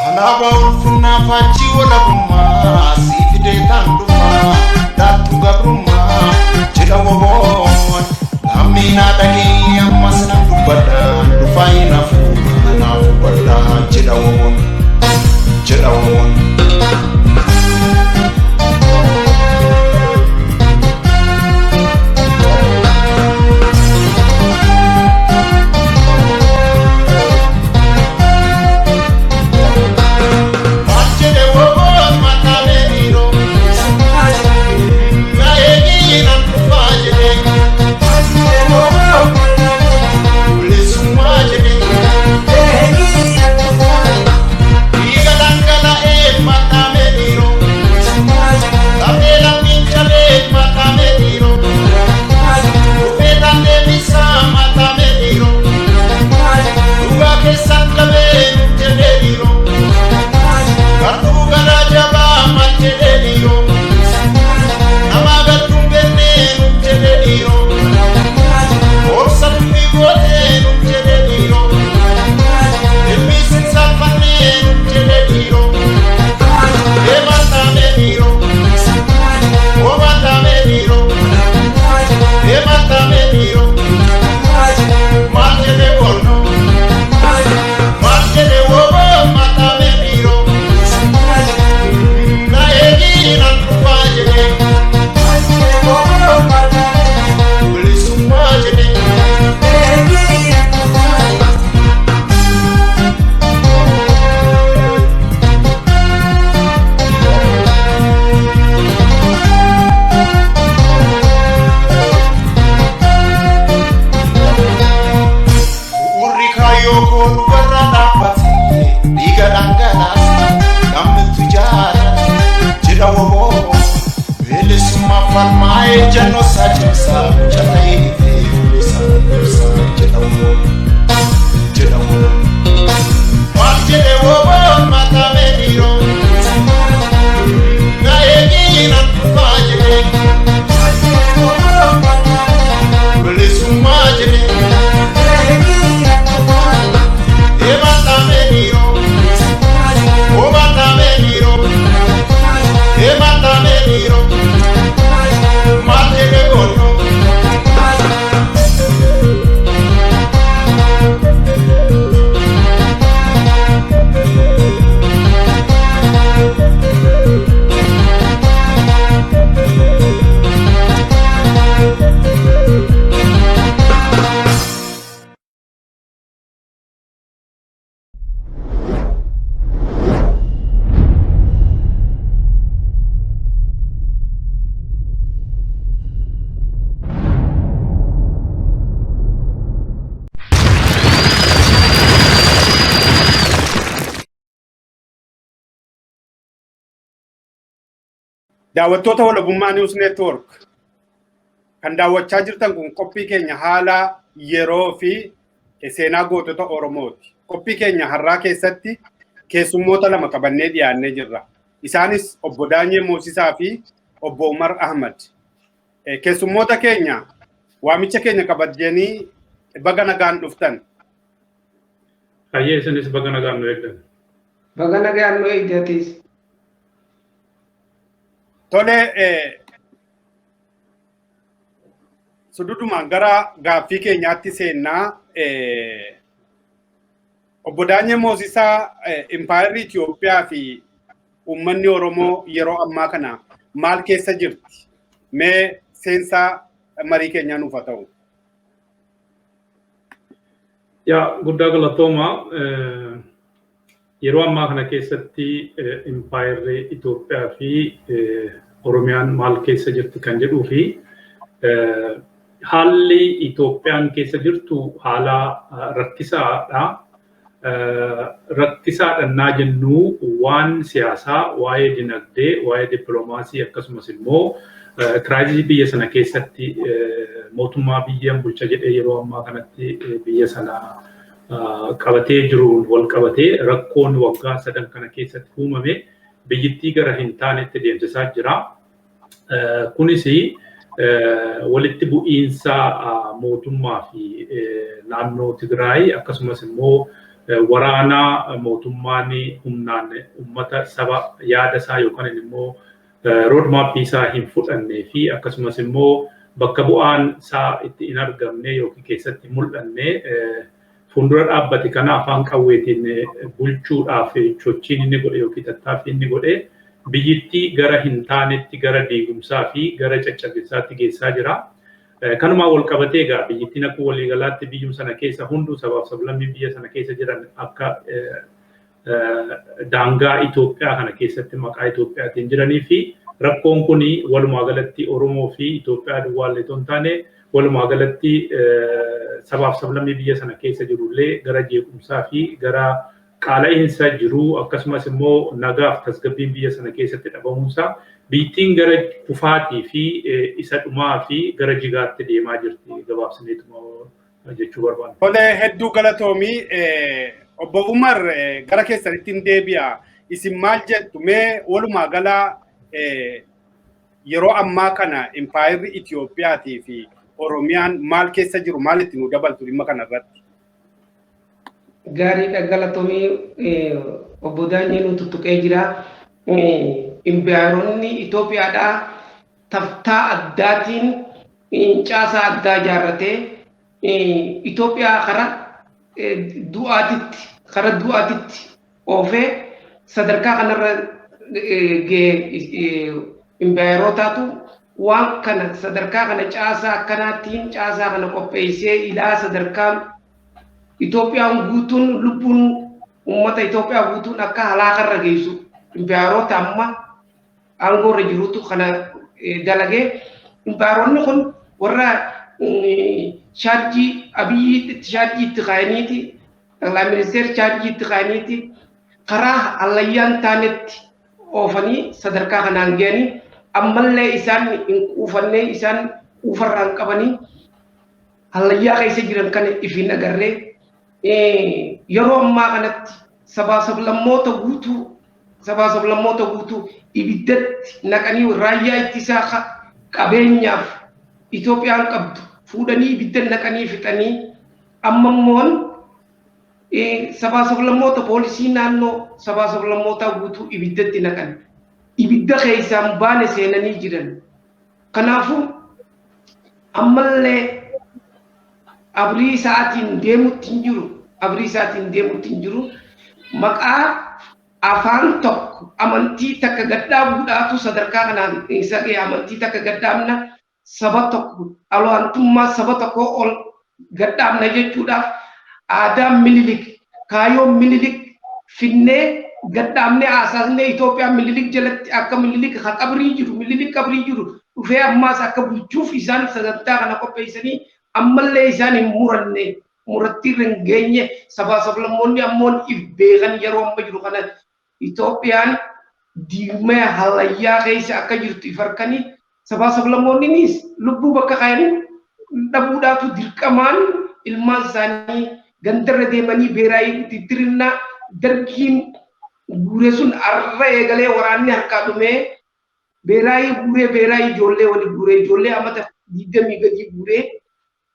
Alaabaa ulfinnaa faajjii walabummaa sii fidee tan dhufaa daattu gabrummaa jedha woboon lammiinaa dhagee ammas nan dubbadha dhufaa hin hafu kanaaf hubadha jedha woboon jedha woboon. Maal jedhe woboon mataa meeriiroo na eegii nan dhufaa jedhee bilisummaa jedhee. Dhiiga dhangala'ee mataa meeriiroo lafee lammiin cabee mataa meeriiroo dhufee deebisaa mataa meeriiroo dhugaa keessan qabee nuuf jedhee dhiiroo garduu garaa jabaa maal jedhee dhiiroo nama gadduun beeknee nuuf jedhee dhiiroo obsa dubbii gootee nuuf jedhee dhiiroo ilmi sin salphannee nuuf jedhee dhiiroo ee mataa meeriiroo oo mataa meeriiroo ee mataa meeriiroo maal jedhee boonnoo maal jedhee woboo mataa meeriiroo na eegii nan dhufaa jedhee bilisummaa jedhee. Bu'uurri kaayyoo koo dhugarra dhaabbate dhiiga dhangalaase namnitu jaallate jedha woboo bilisummaa falmaa ejjannoo isaa cimsaa mucaa ta'ee bilisa ibsa jedha woboo jedha woboo. Maal jedhe woboo mataa meeriiroo na eegii nan dhufaa jedhee bilisummaa jedhee. Ee mataa meeriiroo oo mataa meeriiroo ee mataa meeriiroo maal jedhe boonnoo. Daawwattoota Walabummaa News Network kan daawwachaa jirtan kun qophii keenya haala yeroo fi seenaa gootota Oromooti. Qophii keenya har'aa keessatti keessummoota lama qabannee dhiyaannee jirra. Isaanis obbo Daanyee Moosisaa fi obbo Umar Ahmad. Keessummoota keenya waamicha keenya kabajanii baga nagaan dhuftan. Hayyee, isinis baga nagaan nu eegdan. Baga nagaan nu eegdatis. Tole, sududumaan gara gaaffii keenyaatti seennaa. Obbo Daanyee Moosisaa, Impaayerri Itoophiyaa fi uummanni Oromoo yeroo ammaa kana maal keessa jirti? Mee seensaa marii keenyaa nuuf haa ta'u. Yaa, guddaa galatooma. Yeroo ammaa kana keessatti impaayerri Itoophiyaa fi Oromiyaan maal keessa jirti kan jedhuu fi haalli Itoophiyaan keessa jirtu haala rakkisaadha. Rakkisaadha jennu waan siyaasaa, waa'ee dinagdee, waa'ee dippiloomaasii akkasumas immoo crisis biyya sana keessatti mootummaa biyyan bulcha jedhee yeroo ammaa kanatti biyya sana qabatee jiruun wal qabatee rakkoon waggaa 3 kana keessatti uumame biyyittii gara hin taanetti deemsisaa jira. Kunis walitti bu'iinsa mootummaa fi naannoo Tigraay akkasumas immoo waraana mootummaan humnaan uummata saba yaada isaa yookaan immoo roadmap isaa hin fudhannee fi akkasumas immoo bakka bu'aan isaa itti hin argamne yookiin keessatti mul'anne fuuldura dhaabbate kana afaan qawweetiin bulchuudhaaf sochiin inni godhe yookiin tattaaffii inni godhe biyyittii gara hin taanetti, gara diigumsaa fi gara caccabinsaatti geessaa jira. Kanumaan wal qabatee egaa biyyittiin akka waliigalaatti biyyuma sana keessa hunduu sabaaf sablammiin biyya sana keessa jiran akka daangaa Itoophiyaa kana keessatti maqaa Itoophiyaatiin jiranii fi rakkoon kun walumaa galatti Oromoo fi Itoophiyaa duwwaallee otoo hin taane walumaa galatti sabaaf sablammii biyya sana keessa jirullee gara jeequmsaa fi gara qaala'iinsa jiruu akkasumas immoo nagaaf tasgabbiin biyya sana keessatti dhabamuunsaa biyyittiin gara kufaatii fi isa dhumaa fi gara jigaatti deemaa jirti gabaabsineetuma jechuu barbaanna. Tole, hedduu galatoomii. Obbo Umar, gara keessanitti hin deebi'a. Isin maal jettu mee? Walumaa gala yeroo ammaa kana impaayirri Itiyoophiyaatii fi Oromiyaan maal keessa jiru? Maal itti nu dabaltu dhimma kana irratti? Gaariidha, galatoomii. Obbo Daanyee nu tuttuqee jira. Impaayironni Itoophiyaadhaa taftaa addaatiin caasaa addaa ijaarratee Itoophiyaa kara du'aatitti oofee sadarkaa kanarra ga'e. Impaayirootaatu waan kana sadarkaa kana caasaa akkanaatiin caasaa kana qopheessee ilaa sadarkaa Itoophiyaan guutuun, lubbuun uummata Itoophiyaa guutuun akka halaakarra geessu impaayeroota amma aangoorra jirutu kana dalagee. Impaayeroonni kun warra chaarjii Abiyyi chaarjii itti kaayaniiti, ጠቅላይ ሚኒስቴር chaarjii itti kaayaniiti karaa hallayyaan taanetti oofanii sadarkaa kanaan ga'anii ammallee isaan hin quufannee, isaan quufarraan qabanii hallayyaa keessa jiran kana ifin agarree. Yeroo ammaa kanatti sabaa sablammoota guutuu ibiddatti naqanii, raayyaa ittisaa qabeenyaaf Itoophiyaan qabdu fuudhanii ibidda naqanii fixanii, amma immoo sabaa sablammoota, poolisii naannoo sabaa sablammootaa guutuu ibiddatti naqan, ibidda keessaan baane seenanii jiran. Kanaafuu ammallee abrii isaatiin deemutti hin jiru, abrii isaatiin deemutti hin jiru. Maqaa afaan tokko, amantii takka gadhaabuudhaatu sadarkaa kanaan isa ga'e. Amantii takka gadhaabna, saba tokko, olaantummaa saba tokko ol gadhaabna jechuudhaaf aadaan Minilik, kaayyoon Minilik finnee gadhaabnee haasasnee Itoophiyaa Minilik jalatti akka Minilik ha qabrii jiru, Minilik qabrii jiru dhufee ammaas akka bulchuuf isaan sagantaa kana qopheessanii ammallee isaan hin muranne, murattii irra hin geenye. Sabaa sablammoonni ammoon if beekan yeroo amma jiru kana Itoophiyaan diigmee hallayyaa keessa akka jirtu if harkanii, sabaa sablammoonninis lubbuu bakka kaayanii dhabuudhaatu dirqamaan ilmaan isaanii gandarra deemanii beeraayii didirinnaa dargiin guure sun arra eegalee waraanni harkaa dhumee beeraayii guuree, beeraayii ijoollee wali guuree, ijoollee amata 20 gadi guuree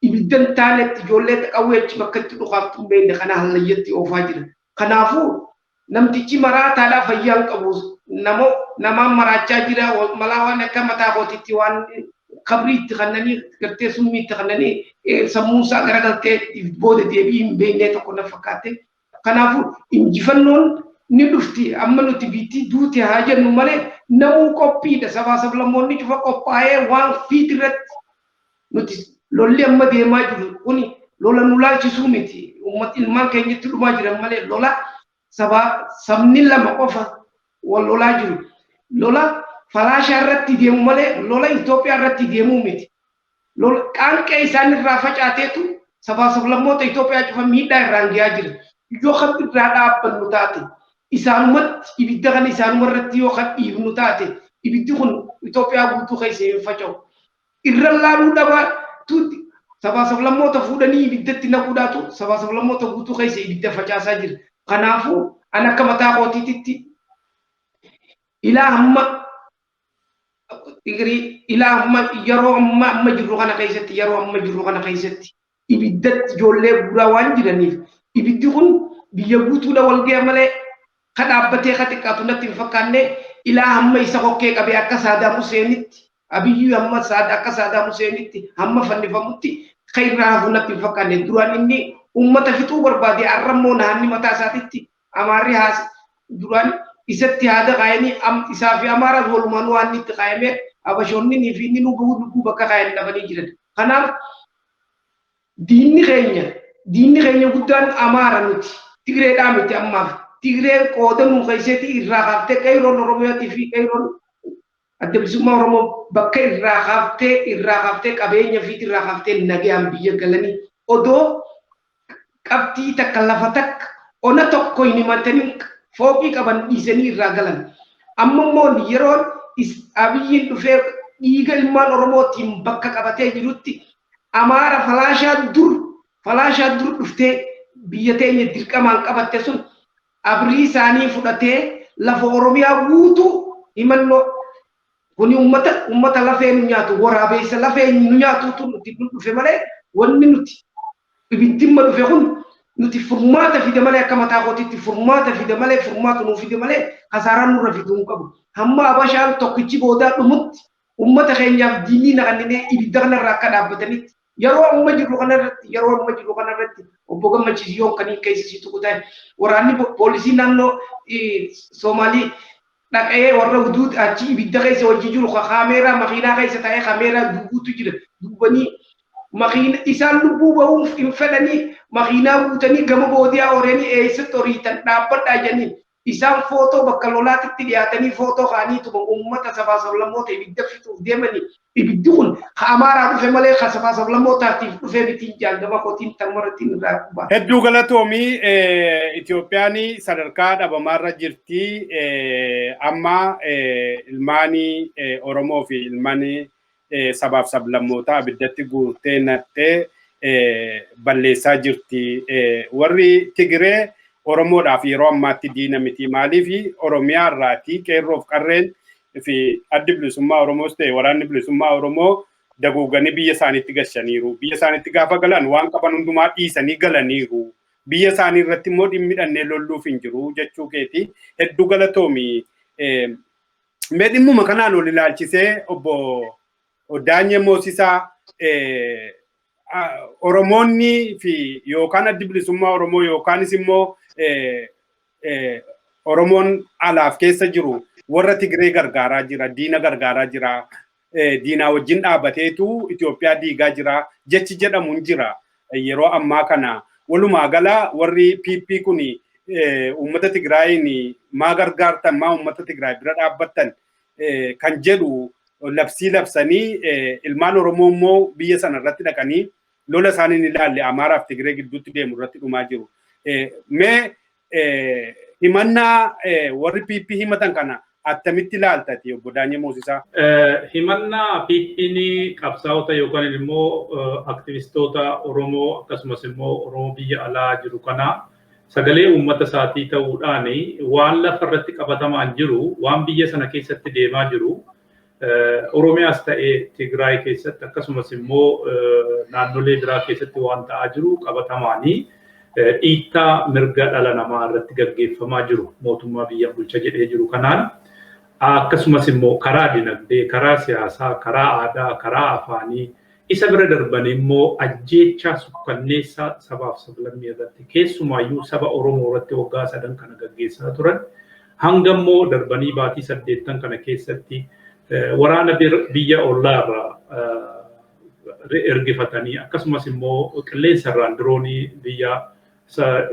ibiddan taanetti ijoollee qawwee achi bakka itti dhukaaftu hin beekne kana hallayyatti oofaa jira. Kanaafuu namtichi maraataadhaa, fayyaan qabu, nama namaan maraachaa jira. Malaa waan akka mataa kootitti waan kabrii itti kannanii gartee summii itti kannanii sammuun isaa garagaltee booda deebii hin beekne tokko na fakkaate. Kanaafuu injifannoon ni dhufti. Amma nuti biittii duute haa jennu malee namuu qophiidha. Sabaa sablammoonni cufa qophaa'ee waan fiit irratti nuti lolli amma deemaa jiru kuni lola nu laalchisuu miti. Uummati ilmaan keenyatti dhumaa jiran malee lola sabaa sabni lama qofa wal lolaa jiru. Lola falaashaa irratti deemu malee lola Itoophiyaa irratti deemuu miti. Lola qaanqee isaan irraa facaateetu sabaa sablammoota Itoophiyaa cufa miidhaa irraan gahaa jira. Yoo kan irraa dhaabbannu taate, isaanumatti ibidda kana isaanuma irratti yoo kan dhiifnu taate, ibiddi kun Itoophiyaa guutuu keessa hin faca'u. Irra laaluu dhabaatu sabaa sablammoota fuudhanii ibiddatti naquudhaatu sabaa sablammoota guutuu keessa ibidda facaasaa jira. Kanaafuu an akka mataa kootiitti ilaa hamma Tigirii, ilaa hamma yeroo amma jirru kana keessatti, yeroo amma jirru kana keessatti ibiddatti ijoollee guuraa waan jiraniif, ibiddi kun biyya guutuudha wal ga'e malee ka dhaabbatee ka xiqqaatu natti hin fakkaanne. Ilaa hamma isa kokkee qabee akka Saadaam Huseenitti, Abiyyi hamma akka Saadaam Huseenitti hamma fannifamutti ka irraa hafu natti hin fakkaanne. Duraan inni uummata fixuu barbaade, arrammoo naanni mataa isaatitti Amaarri haas duraan isatti haada kaayanii, isaa fi Amaaraas walumaan waan itti kaayamee, Abashoonni fi inni lubbuu bakka kaayan dhabanii jiran. Kanaaf diinni keenya guddaan Amaara nuti. Tigreedhaa miti ammaaf. Tigreen qooda nuu keessatti irraa kaaftee qeerroon Oromiyaatii fi qeerroon Adda Bilisummaa Oromoo bakka irraa kaaftee qabeenya fi irraa kaaftee nagayaan biyya galanii odoo qabxii takka, lafa takka, ona tokko hin himatanii fooqii qaban dhiisanii irraa galan. Amma immoo yeroon Abiyyiin dhufee dhiiga ilmaan Oromootiin bakka qabatee jirutti, Amaara falaashaa dur dhuftee biyya teenya dirqamaan qabatte sun abrii isaanii fudhatee lafa Oromiyaa guutuu himannoo kuni ummata lafee nu nyaatu, waraabeessa lafee nu nyaatuutu nuti dhufe malee, wanni nuti ibiddimma dhufe kun nuti furmaata fide malee, akka mataa kootiitti furmaata fide malee, furmaata nuu fide malee kasaaraan nurra fiduu hin qabu. Hamma Abashaan tokkichi boodaa dhumutti ummata keenyaaf diinii naqanninee ibidda kanarraa akka dhaabbatanitti yeroo amma jirru kanarratti, obbo Gammachiis, yoon kan hin keessa si tuqu ta'e, waraanni poolisii naannoo Soomaalii dhaqee warra huduud achi ibidda keessa wajji jiru kaameeraa makiinaa keessa taa'ee kaameeraa duubuutu jira. Duubanii makiina isaan lubbuu bahuuf hin fedhanii makiinaa guutanii gama boodiyaa horanii eessatti horiitan dhaabbadhaa jedhanii, isaan footoo bakka lolaatitti dhiyaatanii footoo kaaniituma uummata sabaa sablammoota ibidda fixuuf deemanii. Ibiddi kun ka Amaaraa dhufe malee ka sabaa sablammootaatiif dhufe mitiin jaangama kootiin tanumarratti irraa qubaa. Hedduu galatoomii. Itoophiyaan sadarkaa dhabamaarra jirti. Amma ilmaanii Oromoo fi ilmaanii sabaaf sablammootaa abiddatti guurtee naqxee balleessaa jirti. Warri Tigiree Oromoodhaaf yeroo ammaatti diina miti. Maaliif? Oromiyaa irraatii qeerroof qarreen fi Addi Bilisummaa Oromoos ta'e Waraanni Bilisummaa Oromoo daguuganii biyya isaaniitti gashaniiru. Biyya isaaniitti gaafa galan waan qaban hundumaa dhiisanii galaniiru. Biyya isaanii irratti immoo dhimmi dhannee lolluuf hin jiru jechuu keeti. Hedduu galatoomi. Mee dhimmuma kanaan ol ilaalchisee, obbo Daanyee Moosisaa, Oromoonni fi yookaan Addi Bilisummaa Oromoo yookaanis immoo Oromoon alaaf keessa jiru warra Tigree gargaaraa jira, diina gargaaraa jira, diinaa wajjin dhaabateetu Itoophiyaa diigaa jira jechi jedhamu hin jira. Yeroo ammaa kana walumaa gala warri PP kun uummata Tigraayin maa gargaartan, maa uummata Tigraay bira dhaabbattan kan jedhu labsii labsanii, ilmaan Oromoo immoo biyya sana irratti dhaqanii lola isaanii hin ilaalle Amaaraaf Tigree gidduutti deemu irratti dhumaa jiru. Mee himannaa warri PP himatan kana attamitti ilaaltati, obbo Daanyee Moosisaa? Himannaa PP'n qabsaa'ota yookaan immoo aktivistoota Oromoo akkasumas immoo Oromoo biyya alaa jiru kana sagalee uummata isaatii ta'uudhaan waan lafa irratti qabatamaan jiru, waan biyya sana keessatti deemaa jiru, Oromiyaas ta'ee Tigraay keessatti akkasumas immoo naannolee biraa keessatti waan ta'aa jiru, qabatamaanii dhiittaa mirga dhala namaa irratti gaggeeffamaa jiru mootummaa biyya bulcha jedhee jiru kanaan, akkasumas immoo karaa dinagdee, karaa siyaasaa, karaa aadaa, karaa afaanii, isa bira darbanii immoo ajjeechaa sukkanneessaa sabaaf sablammii irratti, keessumaayyuu saba Oromoo irratti waggaa 3 kana gaggeessaa turan, hanga immoo darbanii baatii 8 kana keessatti waraana biyya ollaa irraa ergifatanii, akkasumas immoo qilleensa irraan diroonii biyya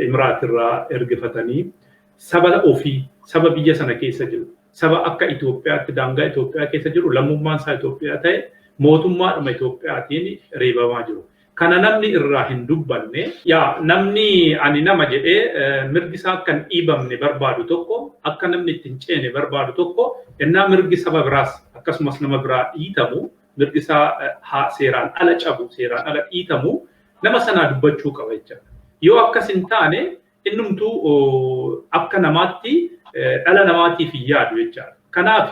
Imiraat irraa ergifatanii saba ofii, saba biyya sana keessa jiru, saba akka Itoophiyaatti daangaa Itoophiyaa keessa jiru, lammummaan isaa Itoophiyaa ta'e, mootummaadhuma Itoophiyaatiin reebamaa jiru. Kana namni irraa hin dubbanne, yaa namni ani nama jedhee mirgi isaa akka hin dhiibamne barbaadu tokko, akka namni itti hin ceene barbaadu tokko, ennaa mirgi saba biraas akkasumas nama biraa dhiitamu, mirgi isaa seeraan ala cabu, seeraan ala dhiitamu, nama sanaa dubbachuu qaba jechuudha. Yoo akkas hin taane innumtuu akka namaatti dhala namaatiif hin yaadu jechaadha. Kanaaf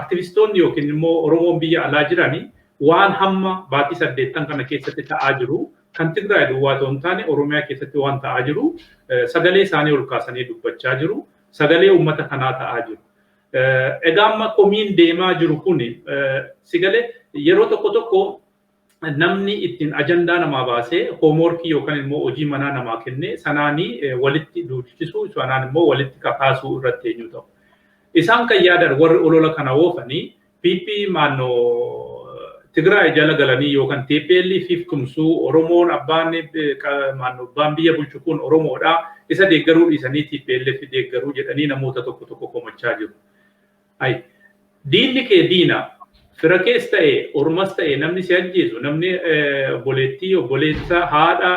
aktivistoonni yookiin immoo Oromoon biyya alaa jiranii waan hamma baatii 8 kana keessatti ta'aa jiru kan Tigraay duwwaa otoo hin taane Oromiyaa keessatti waan ta'aa jiru sagalee isaanii ol kaasanii dubbachaa jiru, sagalee uummata kanaa ta'aa jiru. Egaa amma komiin deemaa jiru kun sigalee yeroo tokko tokko namni ittiin ajandaa namaa baasee hoomworkii yookaan immoo hojii manaa namaa kennee sanaanii walitti duulchisuu, sanaan immoo walitti kakaasuu irratti eenyu ta'u. Isaan kan yaadan warri olola kana oofanii PP maannoo Tigraay jala galanii yookaan TPLF tumsuu, Oromoon abbaan maannoo abbaan biyya bulchu kun Oromoodha, isa deeggaruu dhiisanii TPLF deeggaruu jedhanii namoota tokko tokko komachaa jiru. Ay, diinni kee diina, fira kees ta'e ormas ta'e, namni si ajjeesu, namni obboleettii, obboleessa, haadha,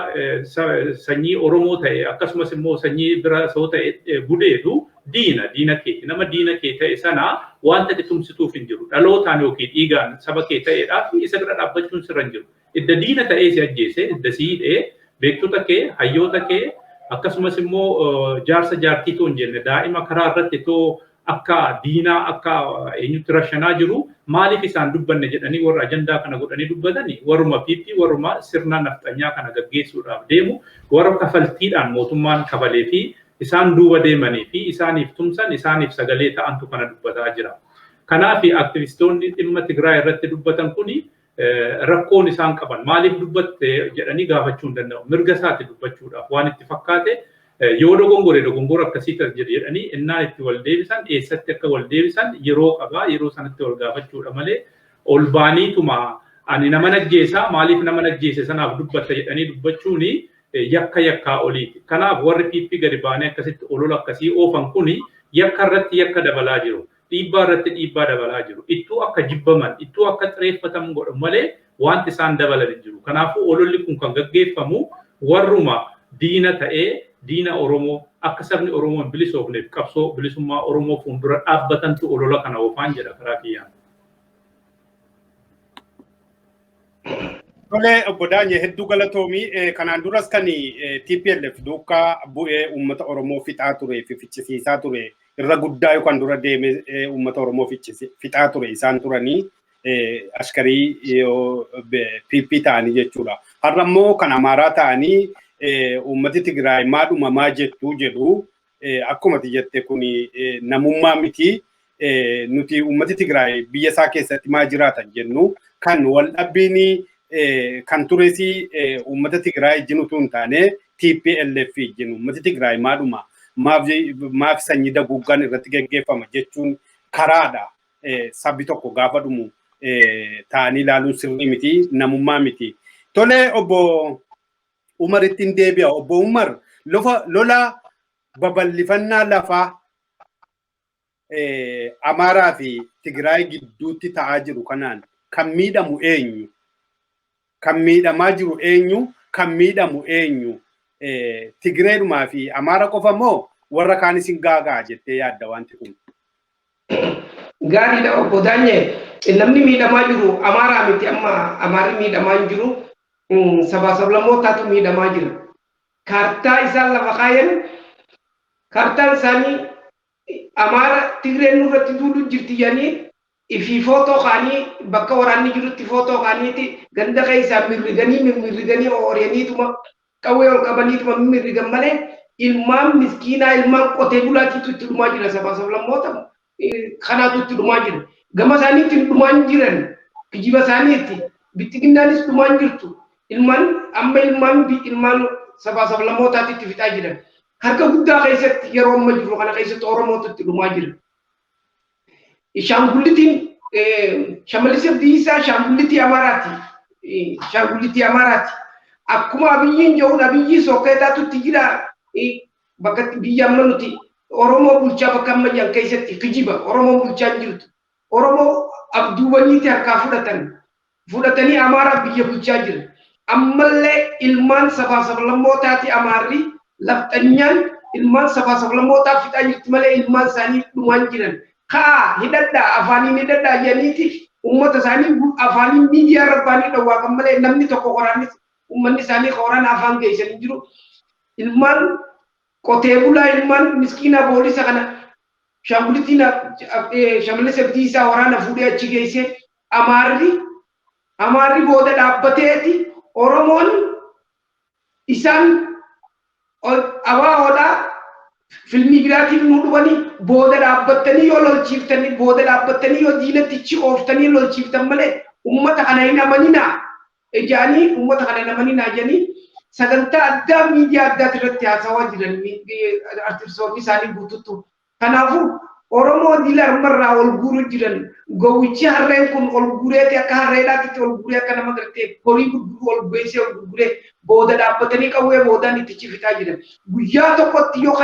sanyii Oromoo ta'e akkasumas immoo sanyii bira soo ta'e gudeedu diina, diina keeti. Nama diina kee ta'e sana wanta ati tumsituuf hin jiru. Dhalootaan yookiin dhiigaan saba kee ta'eedhaaf isa bira dhaabbachuun sirra hin jiru. Idda diina ta'ee si ajjeese, idda si hidhee, beektota kee, hayyoota kee, akkasumas immoo jaarsa jaartii too hin jenne daa'ima karaa irratti too akka diinaa akka eenyutti rashanaa jiru maaliif isaan dubbanne jedhanii warra ajandaa kana godhanii dubbatanii warruma PP, warruma sirna nafxanyaa kana gaggeessuudhaaf deemu, warra kafaltiidhaan mootummaan kafalee fi isaan duuba deemanii fi isaaniif tumsan, isaaniif sagalee ta'antu kana dubbataa jira. Kanaaf aktivistoonni dhimma Tigraay irratti dubbatan kuni rakkoon isaan qaban maaliif dubbatte jedhanii gaafachuu hin danda'u. Mirga isaati dubbachuudhaaf waan itti fakkaate yoo dogongore dogongora akkasii jedhanii innaan itti wal deebisan, eessatti akka wal deebisan yeroo qabaa, yeroo sanatti wal gaafachuudha malee ol baaniituma ani nama najjeesaa maaliif nama najjeese sanaaf dubbatta jedhanii dubbachuuni yakka yakkaa oliiti. Kanaaf warri PP gadi baanii akkasitti olola akkasii oofan kuni yakka irratti yakka dabalaa jiru. Dhiibbaa irratti dhiibbaa dabalaa jiru. Ittuu akka jibbaman, ittuu akka xireeffataman godhu malee wanti isaan dabalan hin jiru. Kanaafuu ololli kun kan gaggeeffamu warruma diina ta'ee diina Oromoo akka sabni Oromoo hin bilisoofneef qabsoo bilisummaa Oromoo fuuldura dhaabbatantu olola kana oofaan jedha karaa kiyyaan. Tolee, obbo Daanye, hedduu galatoomii. Kanaan duras kan TPLF duukaa bu'ee uummata Oromoo fixaa turee fi ficcisiisaa ture, irra guddaa yookaan dura deemee uummata Oromoo fixaa ture isaan turanii askarii PP ta'anii jechuudha. Har'a immoo kan Amaaraa ta'anii uummati Tigraay maadhuma maa jettuu jedhu. Akkuma ati jette kun namummaa miti. Nuti uummati Tigraay biyya isaa keessatti maa jiraatan jennu kan wal dhabbiin kan tures uummata Tigraay wajjin utuu hin taane TPLF wajjin. Uummati Tigraay maadhuma maaf sanyii daguuggaan irratti geggeeffama jechuun karaadha. Sabbi tokko gaafa dhumu ta'anii ilaaluun sirrii miti, namummaa miti. Tolee, obbo Umar ittiin deebi'a. Obbo Umar, lola babal'ifannaa lafaa Amaaraa fi Tigraay gidduutti ta'aa jiru kanaan kan miidhamu eenyu? Kan miidhamaa jiru eenyu? Kan miidhamu eenyu? Tigreedhumaa fi Amaara qofa moo warra kaanis hin gaaga'a jettee yaadda wanti kun? Gaariidha, obbo Daanyee. Namni miidhamaa jiru Amaaraa miti, amma Amaarri miidhamaa hin jiru. Sabaa sablammootaatu miidhamaa jira. Kaartaa isaan lafa kaayan, kaartaan isaanii Amaara Tigreen nurratti duudhu jirti jedhanii ifii footoo kaanii bakka waraanni jirutti footoo kaaniiti ganda keessaa mirriganii mirriganii ooriyaniituma qawwee ol qabaniituma mirrigan malee ilmaan miskiinaa, ilmaan qotee bulaatiitu itti dhumaa jira, sabaa sablammoota kanaatu itti dhumaa jira. Gama isaaniitti dhumaa hin jiran, kijiba isaaniitti bittiginnaanis dhumaa hin jirtu. Ilmaan amma ilmaan sabaa sablammootaatti itti fixaa jiran. Harka guddaa keessatti yeroo amma jirru kana keessatti Oromootu itti dhumaa jira. Shaangullitiin Shamallis Abdiisaa shaangullitii Amaaraati. Shaangullitii Amaaraati. Akkuma Abiyyiin jedhuun Abiyyi sokkeetaatu itti jira. Bakka biyya amma nuti Oromoo bulchaa bakka amma jiran keessatti kijiba Oromoo bulchaa hin jirtu. Oromoo abduubaniiti harkaa fudhatan. Fudhatanii Amaaraa biyya bulchaa jira. Ammallee ilmaan sabaa sablammootaati Amaarri lafxanyaan ilmaan sabaa sablammootaa fixaa jirti malee ilmaan isaanii dhumaan jiran. Kaa hidhadhaa, afaaniin hidhadhaa jedhaniiti uummata isaanii afaaniin miidiyaa rabbaanii dhowwaaqan malee namni tokko waraannis uummanni isaanii waraana afaan geessan hin jiru. Ilmaan qotee bulaa, ilmaan miskiinaa poolisa kana shaangulittiin Shamallis Abdiisaa waraana fuudhee achi geesse. Amaarri booda dhaabbateeti Oromoon isaan abaahoodhaa filmii biraatiin nu dhufanii booda dhaabbattanii yoo lolchiiftanii, booda dhaabbattanii yoo diinatti ooftanii lolchiiftan malee uummata kana hin amaninaa jedhanii, uummata kana hin amaninaa jedhanii sagantaa addaa miidiyaa addaati irratti haasawaa jiran artistoonni isaanii guutuutu. Kanaafuu Oromoo dila armarraa ol guuruu jiran. Gowwichi harreen kun ol guureeti akka harreedhaatti ol guuree, akka nama gartee horii gurguruu ol geessee ol gurguree booda dhaabbatanii qawwee boodaan itti cifitaa jiran. Guyyaa tokkotti yoo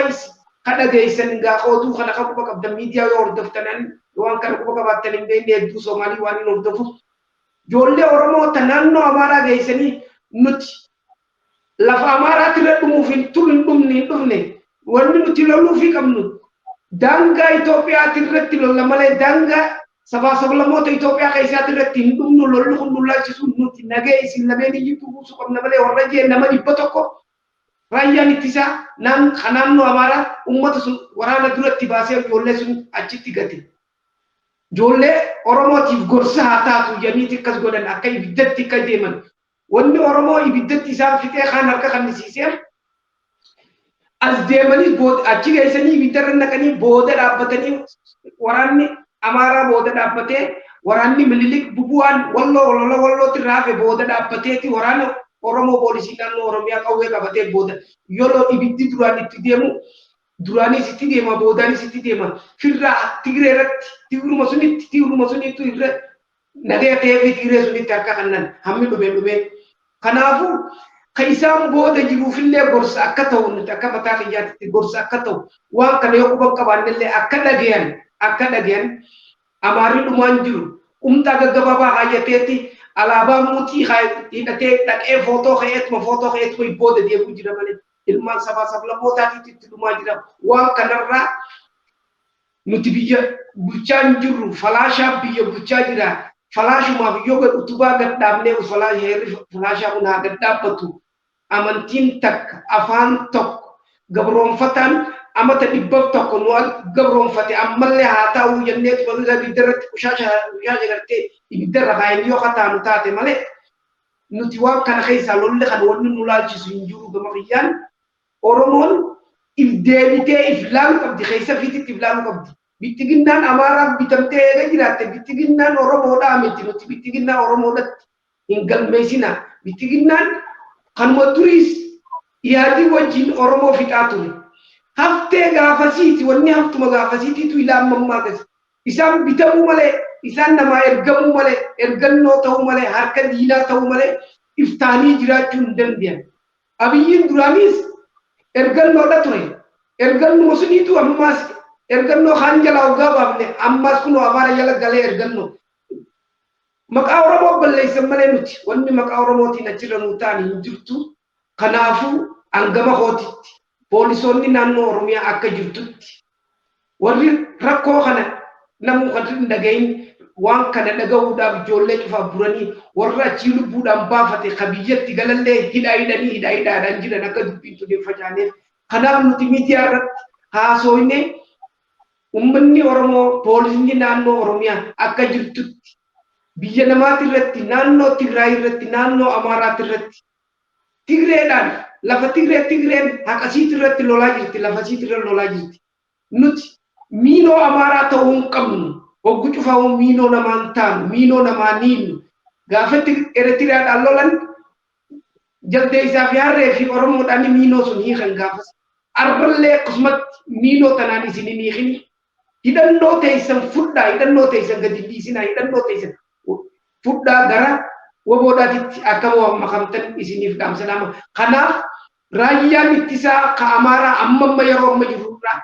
kadhageessan gaafa oduu kana kan quba qabdan, miidiyaa yoo hordoftan, waan kana quba qabaattan hin beekne hedduu Soomaalii waan hin hordofu. Ijoollee Oromoo ta naannoo Amaaraa geessanii nuti lafa Amaaraatti irra dhumuuf hin turu, hin dhumne, hin dhufne. Wanni nuti loluufii qabnu daangaa Itoophiyaati irratti lolla malee daangaa sabaa sablammoota Itoophiyaa keessaati irratti hin dhumnu. Lolli kun nu laalchisu, nuti nagee isin lameen iyyuu buusuu qabna malee warra jee nama 100 raayyaan ittisaa kan naannoo Amaaraa uummata sun waraana duratti baasee ijoollee sun achitti gate. Ijoollee Oromootiif gorsa haa taatu jedhaniiti akkas godhan, akka ibiddatti akka deeman. Wanni Oromoo ibiddatti isaan fixee kaan harka kannisiiseef as deemanii achi geessanii ibiddarra naqanii booda dhaabbatanii waraanni Amaaraa booda dhaabbatee, waraanni Minilik bubu'aan Walloo lola Wallootti raafe booda dhaabbateeti waraana Oromoo poolisii naannoo Oromiyaa qawwee qabatee booda yeroo ibiddi duraan itti deemu duraanis itti deema, boodaanis itti deema. Firraa Tigree irratti Tigruma sunittu irra nagaya ta'ee fi Tigree sunitti harka kannan hammi dhume dhume. Kanaafuu kan isaan booda jiruufillee gorsa akka ta'u, nuti akka mataa kiyyaatti gorsa akka ta'u, waan kana yoo quban qabaannellee akka dhagayan. Amaarri dhumaan jiru qumxaa gaggabaabaa kaayyateetti alaabaa muuxii hidhatee dhaqee footoo ka'eetuma booda deemuu jira malee ilmaan sabaa sablammootaatiitu itti dhumaa jira. Waan kanarraa nuti biyya bulchaa hin jirru, falaashaa biyya bulchaa jira. Falaashumaaf yoo gad utubaa gad dhaabnee heerri falaashaa kun haa gad dhaabbatu. Amantiin takka, afaan tokko, gabroonfataan amata 100 nu gabroonfate ammallee haa ta'uu jenneetu ibidda irratti qushaasha qushaasha gartee ibidda irra kaayanii yoo kataanu taate malee nuti waan kana keessaa lolli kan wanni nu laalchisu hin jiru. Gama kiyyaan Oromoon if deebitee if laaluu qabdi, keessa fiititti if laaluu qabdi. Bittiginnaan Amaaraaf bitamtee eega jiraatte bittiginnaan Oromoodhaa miti, nuti bittiginnaa Oromoodhatti hin galmeessina. Bittiginnaan kanuma duriis yaadii wajjin Oromoo fixaa ture. Haftee gaafasiiti, wanni haftuma gaafasiitiitu ilaa ammammaa gasi. Isaan bitamuu malee, isaan namaa ergamuu malee, ergannoo ta'uu malee, harka diinaa ta'uu malee iftaanii jiraachuu hin danda'an. Abiyyiin duraanis ergannoodha ture. Ergannuma suniitu ammaas ergannoo kaan jalaa hoggaa baafne ammaas kunoo Amaara jala galee ergannoo. Maqaa Oromoo balleessan malee nuti wanni maqaa Oromootiin achirra nuu ta'an hin jirtu. Kanaafuu hangama kootitti poolisoonni naannoo Oromiyaa akka jirtutti warri rakkoo kana namuu kan hin dhagahin waan kana dhagahuudhaaf ijoollee cufaaf buranii warra achii lubbuudhaan baafate ka biyyatti galallee hidhaa hidhanii hidhaa hidhaadhaan jiran akka dubbiin tun hin facaaneef. Kanaaf nuti miidiyaa irratti haasooyne uummanni Oromoo poolisni naannoo Oromiyaa akka jirtutti biyya namaati irratti, naannoo Tigraay irratti, naannoo Amaaraati irratti, Tigreedhaan lafa Tigree Tigreen haqasiit irratti lolaa jirti, lafasiit irra lolaa jirti. Nuti miinoo Amaaraa ta'uu hin qabnu. Hoggu cufaa'uu miinoo namaan taanu, miinoo namaa niinu. Gaafa Eritiriyaadhaan lolan jaldeessaa fi harree fi Oromoodhaan miinoo sun hiikan gaafas. Arrallee akkasumatti miinoo tanaan isin hin hiikini. Hidhannoo teessan fudhaa, hidhannoo teessan gadi dhiisinaa, hidhannoo teessan fudhaa gara waboodhaatitti akka makamtan isiniif dhaamsa. Kanaaf raayyaan ittisaa ka Amaaraa amma amma yeroo amma jirurraa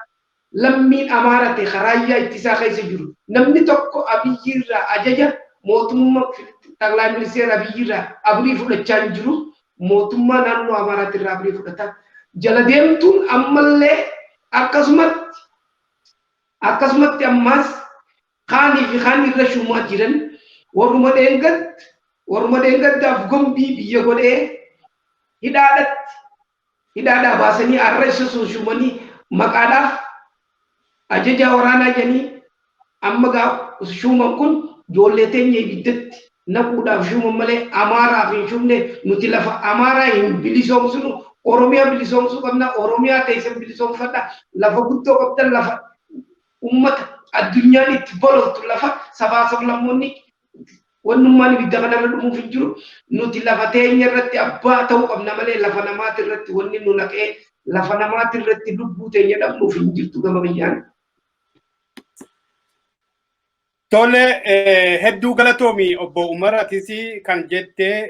lammiin Amaara ta'e ka raayyaa ittisaa keessa jiru namni tokko Abiyyiirraa ajaja mootummaa Xaqlaa Ministeera Abiyyiirraa abrii fudhachaa hin jiru. Mootummaa naannoo Amaaraatti irraa firii fudhata. Jala deemtuun ammallee akkasumatti ammaas kaanii fi kaan irra shuumaa jiran warruma dheengaddaaf gombii biyya godhee hidhaadhatti hidhaadhaa baasanii har'a isa sun shuumanii maqaadhaaf ajajaa waraanaa jedhanii amma gaa shuuman. Kun ijoollee teenya ibiddatti naquudhaaf shuuman malee Amaaraaf hin shuumne. Nuti lafa Amaaraa hin bilisoomsinu. Oromiyaa bilisoomsuu qabna. Oromiyaa teessan bilisoomfadha. Lafa guddoo qabdan, lafa ummata addunyaan itti bololtu, lafa sabaa sablammoonni wannummaan ibidda kanarra dhumuuf hin jiru. Nuti lafa teenya irratti abbaa ta'uu qabna malee lafa namaati irratti wanni nu naqee lafa namaati irratti lubbuu teenya dhabnuuf hin jirtu gama biyyaan. Tole, hedduu galatoomi, obbo Umar. Atis kan jette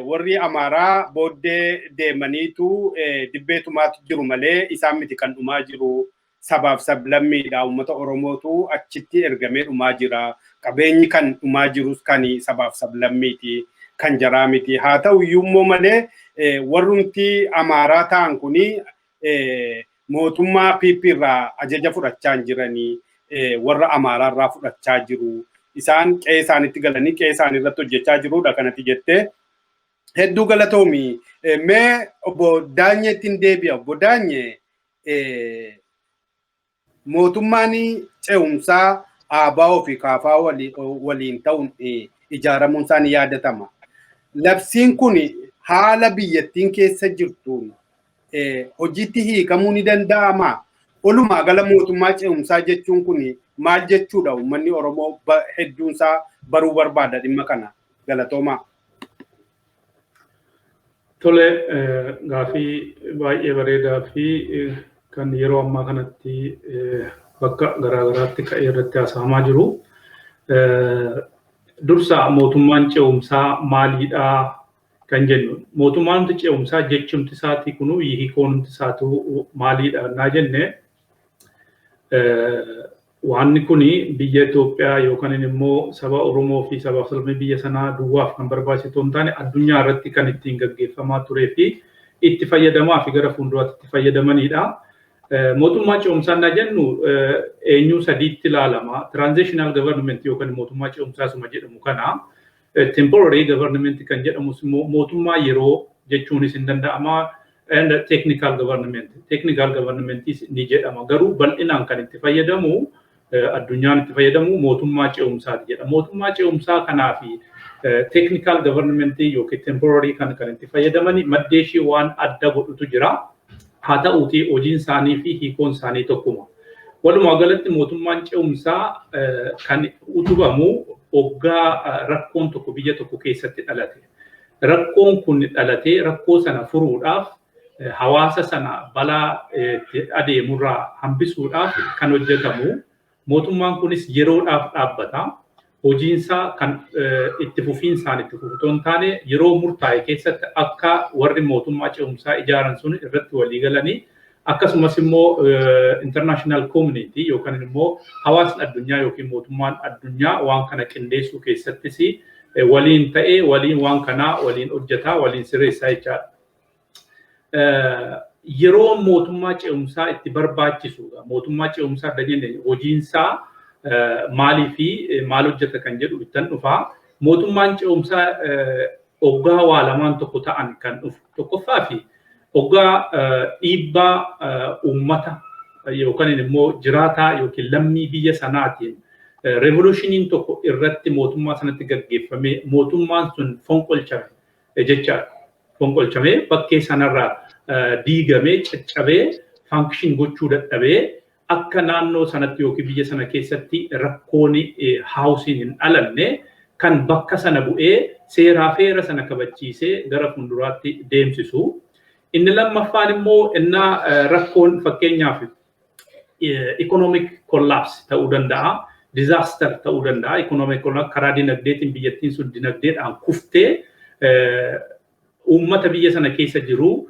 warri Amaaraa booddee deemaniitu dibbeetumaatu jiru malee isaan miti kan dhumaa jiru. Sabaaf sablammiidha, uummata Oromootu achitti ergamee dhumaa jira. Qabeenyi kan dhumaa jirus kan sabaaf sablammiiti, kan jaraa miti. Haa ta'u iyyuu immoo malee warrumti Amaaraa ta'an kuni mootummaa PP irraa ajaja fudhachaa hin jiranii. Warra Amaaraa irraa fudhachaa jiru. Isaan qe'ee isaaniitti galanii qe'ee isaanii irratti hojjechaa jirudha kanatti jettee. Hedduu galatoomi. Mee obbo Daanyeetti hin deebi'a. Obbo Daanye, mootummaan ce'umsaa ABO fi KFO waliin ta'uun ijaaramuun isaa ni yaadatama. Labsiin kun haala biyyattiin keessa jirtuun hojiitti hiikamuu ni danda'amaa? Walumaa gala mootummaa ce'umsaa jechuun kun maal jechuudha? Uummanni Oromoo hedduunsaa baruu barbaada dhimma kana. Galatoomaa. Tole, gaafii baay'ee bareedaa fi kan yeroo ammaa kanatti bakka garaagaraatti ka'ee irratti haasa'amaa jiru. Dursa mootummaan ce'umsaa maaliidhaa kan jennu. Mootummaan ce'umsaa jechumti isaatii kunu hiikoonumti isaatu maaliidha naa jenne, waanni kuni biyya Itoophiyaa yookaan immoo saba Oromoo fi saba sablammii biyya sanaa duwwaaf kan barbaachisu hin taane, addunyaa irratti kan ittiin gaggeeffamaa turee fi itti fayyadamaa fi gara fuulduraatti itti fayyadamanidha. Mootummaa ce'umsaa naa jennu eenyuu sadiitti ilaalama. Transitional government yookaan mootummaa ce'umsaa suma jedhamu kana. Temporary government kan jedhamus immoo mootummaa yeroo jechuunis hin danda'ama. And technical government. Technical government ni jedhama. Garuu bal'inaan kan itti fayyadamu, addunyaan itti fayyadamu, mootummaa ce'umsaati jedha. Mootummaa ce'umsaa kanaa fi technical government yookiin temporary kan itti fayyadamani maddee ishee waan adda godhutu jira. Haa ta'uutii hojiin isaanii fi hiikoon isaanii tokkuma. Walumaa galatti mootummaan ce'umsaa kan utubamu hoggaa rakkoon tokko biyya tokko keessatti dhalate. Rakkoon kun dhalatee rakkoo sana furuudhaaf, hawaasa sana balaa adeemurraa hambisuudhaaf kan hojjetamu. Mootummaan kunis yeroodhaaf dhaabbata. Hojiinsaa kan itti fufiinsaan itti fufu otoo hin taane, yeroo murtaa'e keessatti akka warri mootummaa ce'umsaa ijaaran sun irratti walii galanii, akkasumas immoo international community yookaan immoo hawaasni addunyaa yookiin mootummaan addunyaa waan kana qindeessuu keessattis waliin ta'ee waliin waan kanaa waliin hojjetaa, waliin sirreessaa jechaadha. Yeroo mootummaa ce'umsaa itti barbaachisu, mootummaa ce'umsaa adda jenne, hojiinsaa maalii fi maal hojjeta kan jedhu ittan dhufaa. Mootummaan ce'umsaa hoggaa waa lamaan tokko ta'an kan dhufu. Tokkoffaa fi hoggaa dhiibbaa uummata yookaan immoo jiraataa yookiin lammii biyya sanaatiin revolutioniin tokko irratti mootummaa sanatti gaggeeffamee mootummaan sun fonqolchame jechaadha. Fonqolchamee bakkee sanarraa diigamee caccabee function gochuu dadhabee akka naannoo sanatti yookiin biyya sana keessatti rakkoon haawusiin hin dhalanne kan bakka sana bu'ee seeraa feera sana kabachiisee gara fuulduraatti deemsisu. Inni lammaffaan immoo innaa rakkoon fakkeenyaaf economic collapse ta'uu danda'a, disaster ta'uu danda'a. Economic collapse karaa dinagdeetiin biyyattiin sun dinagdeedhaan kuftee uummata biyya sana keessa jiru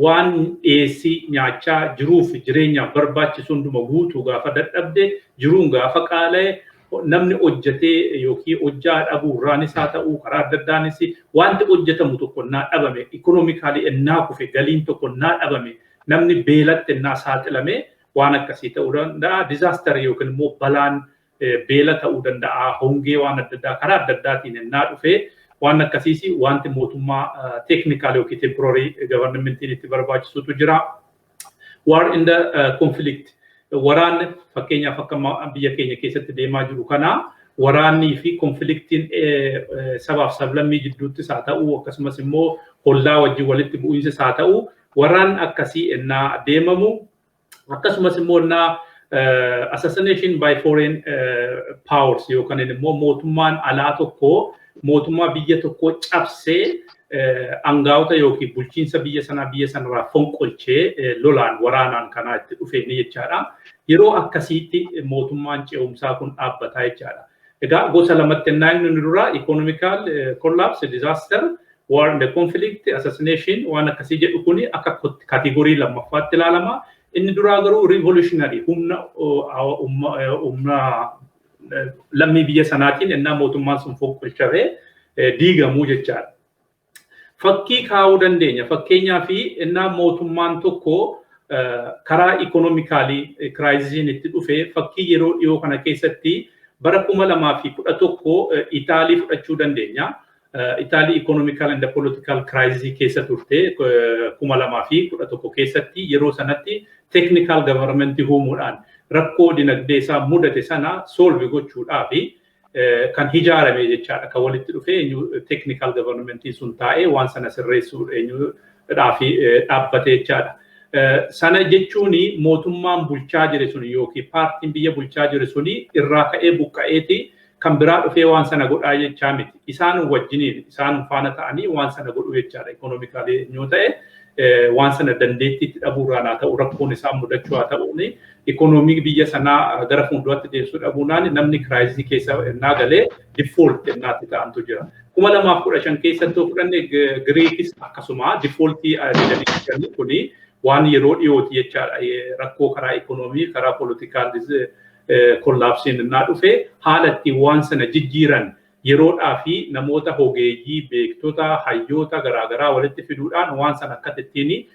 waan dhiyeessii nyaachaa jiruuf jireenyaaf barbaachisu hunduma guutuu gaafa dadhabde, jiruun gaafa qaala'e, Namni hojjetee yookiin hojjaa dhabuurraanis haa ta'u, karaa adda addaanis wanti hojjetamu tokko naa dhabame, economically ennaa kufe, galiin tokko naa dhabame, namni beelatti ennaa saaxilame, waan akkasii ta'uu danda'a. Disaster yookiin immoo balaan beela ta'uu danda'a. Hongee waan adda addaa karaa adda addaatiin ennaa dhufee waan akkasiis wanti mootummaa technical yookiin temporary governmentiin itti barbaachisutu jira. War and the conflict, waraanni fakkeenyaaf akka biyya keenya keessatti deemaa jiru kana, waraannii fi conflictiin sabaaf sablammii jidduuttis haa ta'u, akkasumas immoo hollaa wajjin walitti bu'iinsis haa ta'u, waraan akkasii ennaa deemamu, akkasumas immoo ennaa assassination by foreign powers yookaan immoo mootummaan alaa tokko mootummaa biyya tokkoo cabsee angaa'ota yookiin bulchiinsa biyya sanaa biyya sanarraa fonqolchee lolaan waraanaan kanaa itti dhufeeni jechaadha. Yeroo akkasiitti mootummaan ce'umsaa kun dhaabbataa jechaadha. Egaa gosa lamatti ennaa inni dura economical collapse, disaster, war and conflict, assassination waan akkasii jedhu kuni akka category lammaffaatti ilaalama. Inni duraa garuu revolutionary humna lammii biyya sanaatiin ennaa mootummaan sun fonqolchamee diigamuu jechaadha. Fakkii kaa'uu dandeenya. Fakkeenyaa fi ennaa mootummaan tokko karaa economical crisisiin itti dhufe, fakkii yeroo dhiyoo kana keessatti bara 2011 Itaalii fudhachuu dandeenya. Itaalii economical and political crisis keessa turte 2011 keessatti. Yeroo sanatti technical government uumuudhaan rakkoo dinagdee isaa mudate sana solve gochuudhaaf kan ijaarame jechaadha. Kan walitti dhufe eenyu, technical government sun taa'ee waan sana sirreessuu eenyudhaaf dhaabbate jechaadha. Sana jechuun mootummaan bulchaa jire sun yookiin paartiin biyya bulchaa jire suni irraa ka'ee buqqa'eeti kan biraa dhufee waan sana godhaa jechaa miti. Isaan wajjiniin, isaan faana ta'anii waan sana godhu jechaadha. Economically yoo ta'e, waan sana dandeettiitti dhabuurraan haa ta'u, rakkoon isaan mudachuu haa ta'uun, ikoonoomii biyya sanaa gara fuulduraatti deemsuu dhabuunaan namni crisis keessa ennaa galee default ennaatti ta'antu jira. 2015 keessatti yoo fudhanne, Giriikis akkasuma defaultii jedhanii, kuni waan yeroo dhiyooti jechaadha. Rakkoo karaa ikoonoomii, karaa political collapseiin innaa dhufe, haala ittiin waan sana jijjiiran yeroodhaa fi namoota ogeeyyii, beektota, hayyoota garaagaraa walitti fiduudhaan waan sana akka ittiin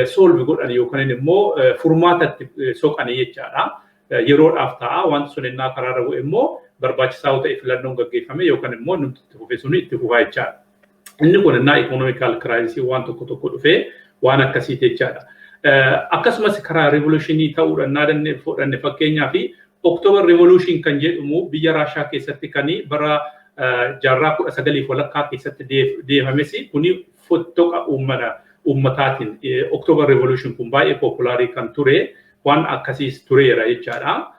solve godhan yookaan immoo furmaatatti soqanii jechaadha. Yeroodhaaf ta'a. Wanti sun innaa karaarra bu'e immoo barbaachisaa yoo ta'e filannoon gaggeeffame yookaan immoo namti itti fufe sun itti fufaa jechaadha. Inni kun innaa economical crisis waan tokko tokko dhufee waan akkasiiti jechaadha. Akkasumas karaa revolutionii ta'uudhaan naa fudhanne, fakkeenyaa fi October Revolution kan jedhamu biyya Raashaa keessatti kan bara jaarraa 19f walakkaa keessatti deemames, kuni fottoqa uummataatiin October Revolution kun baay'ee popular kan ture, waan akkasiis tureera jechaadha.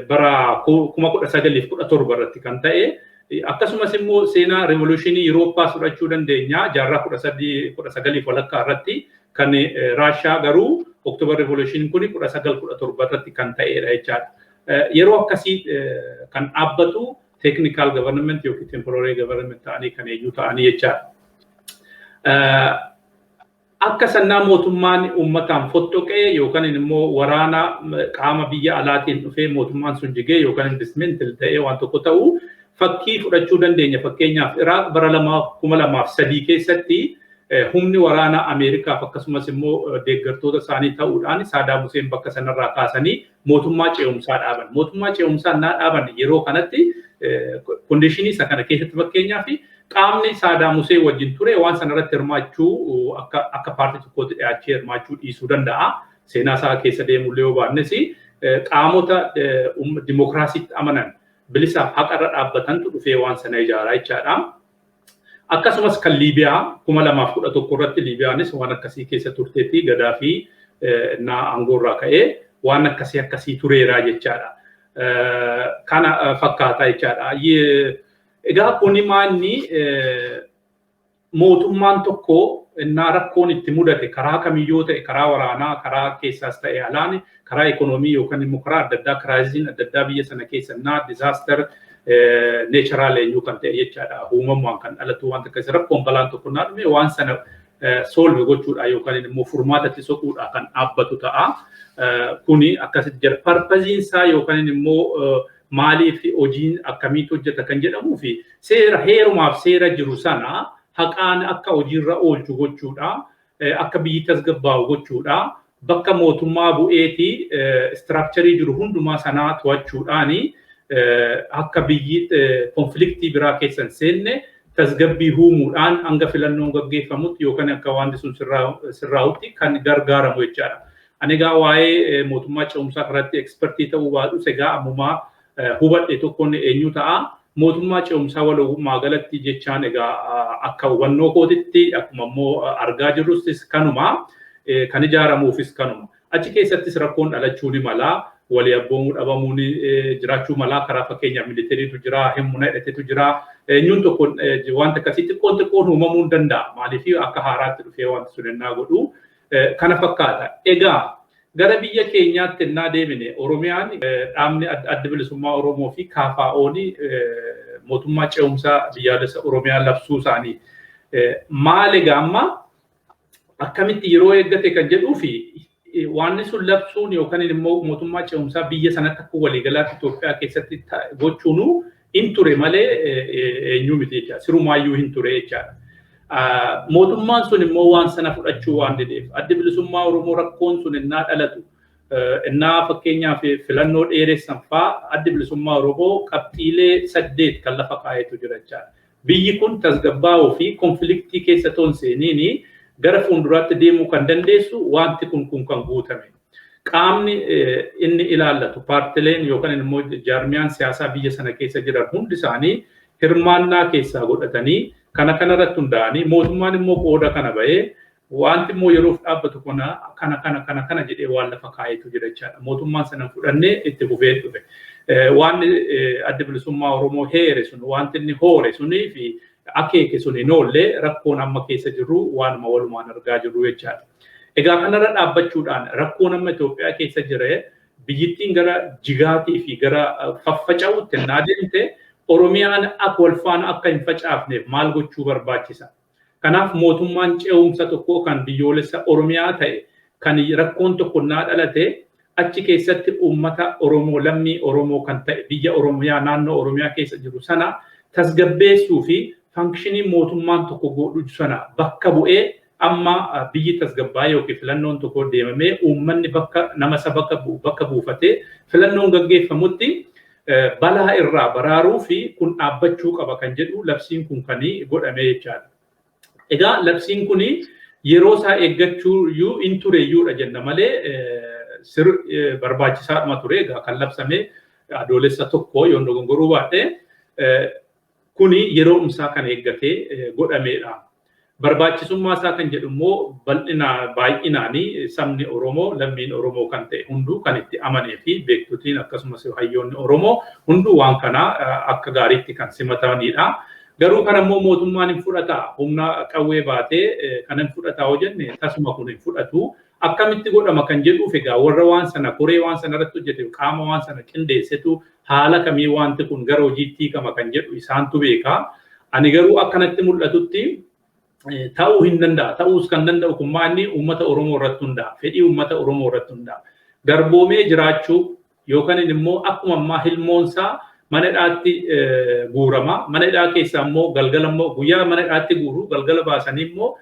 Bara 1917 irratti kan ta'e. Akkasumas immoo seenaa revolutionii Yurooppaa fudhachuu dandeenya, jaarraa 19f walakkaa irratti. Kan Raashaa garuu October Revolution kun 1917 irratti kan ta'edha jechaadha. Yeroo akkasii kan dhaabbatu technical government yookiin temporary government ta'anii kan eenyu ta'anii jechaadha. Akka sannaa mootummaan uummataan fottoqee yookaan immoo waraana qaama biyya alaatiin dhufee mootummaan sun jigee yookaan dismantle ta'ee waan tokko ta'u fakkii fudhachuu dandeenya. Fakkeenyaaf Iraaq bara 2003 keessatti humni waraanaa Ameerikaaf akkasumas immoo deeggartoota isaanii ta'uudhaan Saadaam Huseen bakka sanarraa kaasanii mootummaa ce'umsaa dhaaban. Mootummaa ce'umsaa naa dhaaban. Yeroo kanatti conditionii isa kana keessatti, fakkeenyaaf qaamni Saadaam Huseen wajjin ture waan sanarratti hirmaachuu akka paartii tokkootti dhiyaachee hirmaachuu dhiisuu danda'a. Seenaa isaa keessa deemullee yoo baannes, qaamota dimokiraasiitti amanan, bilisaaf haqarra dhaabbatantu dhufee waan sana ijaaraa jechaadha. Akkasumas kan Liibiyaa 2011 irratti Liibiyaanis waan akkasii keessa turteetti. Gadaafii na aangoorraa ka'ee waan akkasii akkasii tureeraa jechaadha. Kana fakkaata jechaadha. Egaa kuni maanni, mootummaan tokko innaa rakkoon itti mudate, karaa kamiyyuu ta'e, karaa waraanaa, karaa keessaas ta'e alaan, karaa ikoonoomii yookaan immoo karaa adda addaa, crisisiin adda addaa biyya sana keessa innaa disaster natural eenyuu kan ta'e jechaadha. Uumamumaan kan dhalatu wanta akkasii, rakkoon balaan tokko naa dhume, waan sana solve gochuudha yookaan immoo furmaatatti soquudha kan dhaabbatu ta'a. Kuni akkasitti jira. Purposeiin isaa yookaan immoo Maaliif hojiin akkamiitu hojjeta kan jedhamuu fi seera heerumaaf seera jiru sana haqaan akka hojiirra oolchu gochuudha. Akka biyyi tasgabbaa'u gochuudha. Bakka mootummaa bu'eetii structure jiru hundumaa sanaa to'achuudhaani akka biyyi conflict biraa keessa hin seenne tasgabbii uumuudhaan hanga filannoon gaggeeffamutti yookaan akka wanti sun sirraa'utti kan gargaaramu jechaadha. Ani egaa waa'ee mootummaa ce'umsaa kanatti expert ta'uu baadhus, egaa ammumaa hubadhe tokkoon eenyu ta'a. Mootummaa ce'umsaa walumaa galatti jechaan egaa akka hubannoo kootitti, akkuma immoo argaa jirrus kanuma, kan ijaaramuufis kanuma. Achi keessattis rakkoon dhalachuu ni mala. Walii abboomuu dhabamuun jiraachuu mala. Karaa fakkeenyaaf military tu jira, humna hidhatetu jira. Eenyuun tokko wanta akkasii xiqqoon xiqqoon uumamuu ni danda'a. Maaliif akka haaraatti dhufee wanti sun ennaa godhu kana fakkaata. Egaa gara biyya keenyaatti ennaa deemine, Oromiyaan dhaabni Adda Bilisummaa Oromoo fi KFO'n mootummaa ce'umsaa biyyaalessa Oromiyaa labsuu isaanii maal egaa amma akkamitti yeroo eeggate kan jedhuu fi waan sun labsuun yookaan immoo mootummaa ce'umsaa biyya sanatti akka waliigalaatti Itoophiyaa keessatti gochuunu hin ture malee eenyuu miti jechaadha. Sirumaayyuu hin ture jechaadha. Mootummaan sun immoo waan sana fudhachuu waan dideef, Addi Bilisummaa Oromoo rakkoon sun innaa dhalatu, innaa fakkeenyaaf filannoo dheeressan faa, Addi Bilisummaa Oromoo qabxiilee 8 kan lafa kaa'etu jira jechaadha. Biyyi kun tasgabbaa'uu fi conflict keessa toon seeniini gara fuulduraatti deemuu kan dandeessu wanti kun kan guutame. Qaamni inni ilaallatu, paartileen yookaan immoo jaarmiyaan siyaasaa biyya sana keessa jiran hundi isaanii hirmaannaa keessaa godhatanii, kana kanarratti hundaa'anii, mootummaan immoo qooda kana bahee, wanti immoo yeroof dhaabbatu kana kana kana kana kana jedhee waan lafa kaa'eetu jira jechaadha. Mootummaan sana fudhannee itti fufee dhufe. Waan Adda Bilisummaa Oromoo heere sun, wanti inni hoore sunii fi akeeke sun hin oolle, rakkoon amma keessa jirru waanuma walumaan argaa jirru jechaadha. Egaa kanarra dhaabbachuudhaan rakkoon amma Itoophiyaa keessa jira, biyyittiin gara jigaatii fi gara faffaca'uutti ennaa deemte, Oromiyaan akka wal faana akka hin facaafneef maal gochuu barbaachisa? Kanaaf mootummaan ce'umsa tokko kan biyyoolessa Oromiyaa ta'e, kan rakkoon tokko naa dhalate achi keessatti uummata Oromoo, lammii Oromoo kan ta'e, biyya Oromiyaa, naannoo Oromiyaa keessa jiru sana tasgabbeessuu fi function mootummaan tokko godhu sana bakka bu'ee, amma biyyi tasgabbaa'ee yookiin filannoon tokko deemamee uummanni bakka nama isa bakka bu'u bakka buufatee filannoon gaggeeffamutti balaa irraa baraaruu fi kun dhaabbachuu qaba kan jedhu labsiin kun kan godhame jechaadha. Egaa labsiin kun yeroo isaa eeggachuu iyyuu hin tureyyuudha jenna malee sir barbaachisaadhuma ture. Egaa kan labsame Adoolessa 1 yoon dogongoruu baadhe, kuni yeroo isaa kan eeggatee godhameedha. Barbaachisummaa isaa kan jedhu immoo bal'inaa baay'inaanii sabni Oromoo, lammiin Oromoo kan ta'e hunduu kan itti amanee fi beektotiin akkasumas hayyoonni Oromoo hunduu waan kana akka gaariitti kan simatanidha. Garuu kan ammoo mootummaan hin fudhata, humna qawwee baatee kan hin fudhata hoo jenne, tasuma kun hin fudhatu. Akkamitti godhama kan jedhuuf, egaa warra waan sana koree waan sana irratti hojjete, qaama waan sana qindeessetu haala kamii wanti kun gara hojiitti hiikama kan jedhu isaantu beeka. Ani garuu akkanatti mul'atutti ta'uu hin danda'a. Ta'uus kan danda'u kun maanni uummata Oromoo irratti hundaa'a. Fedhii uummata Oromoo irratti hundaa'a. Garboomee jiraachuu yookaan immoo akkuma ammaa hilmoonsaa mana hidhaatti guurama. Mana hidhaa keessaa immoo galgala immoo, guyyaa mana hidhaatti guuru, galgala baasanii immoo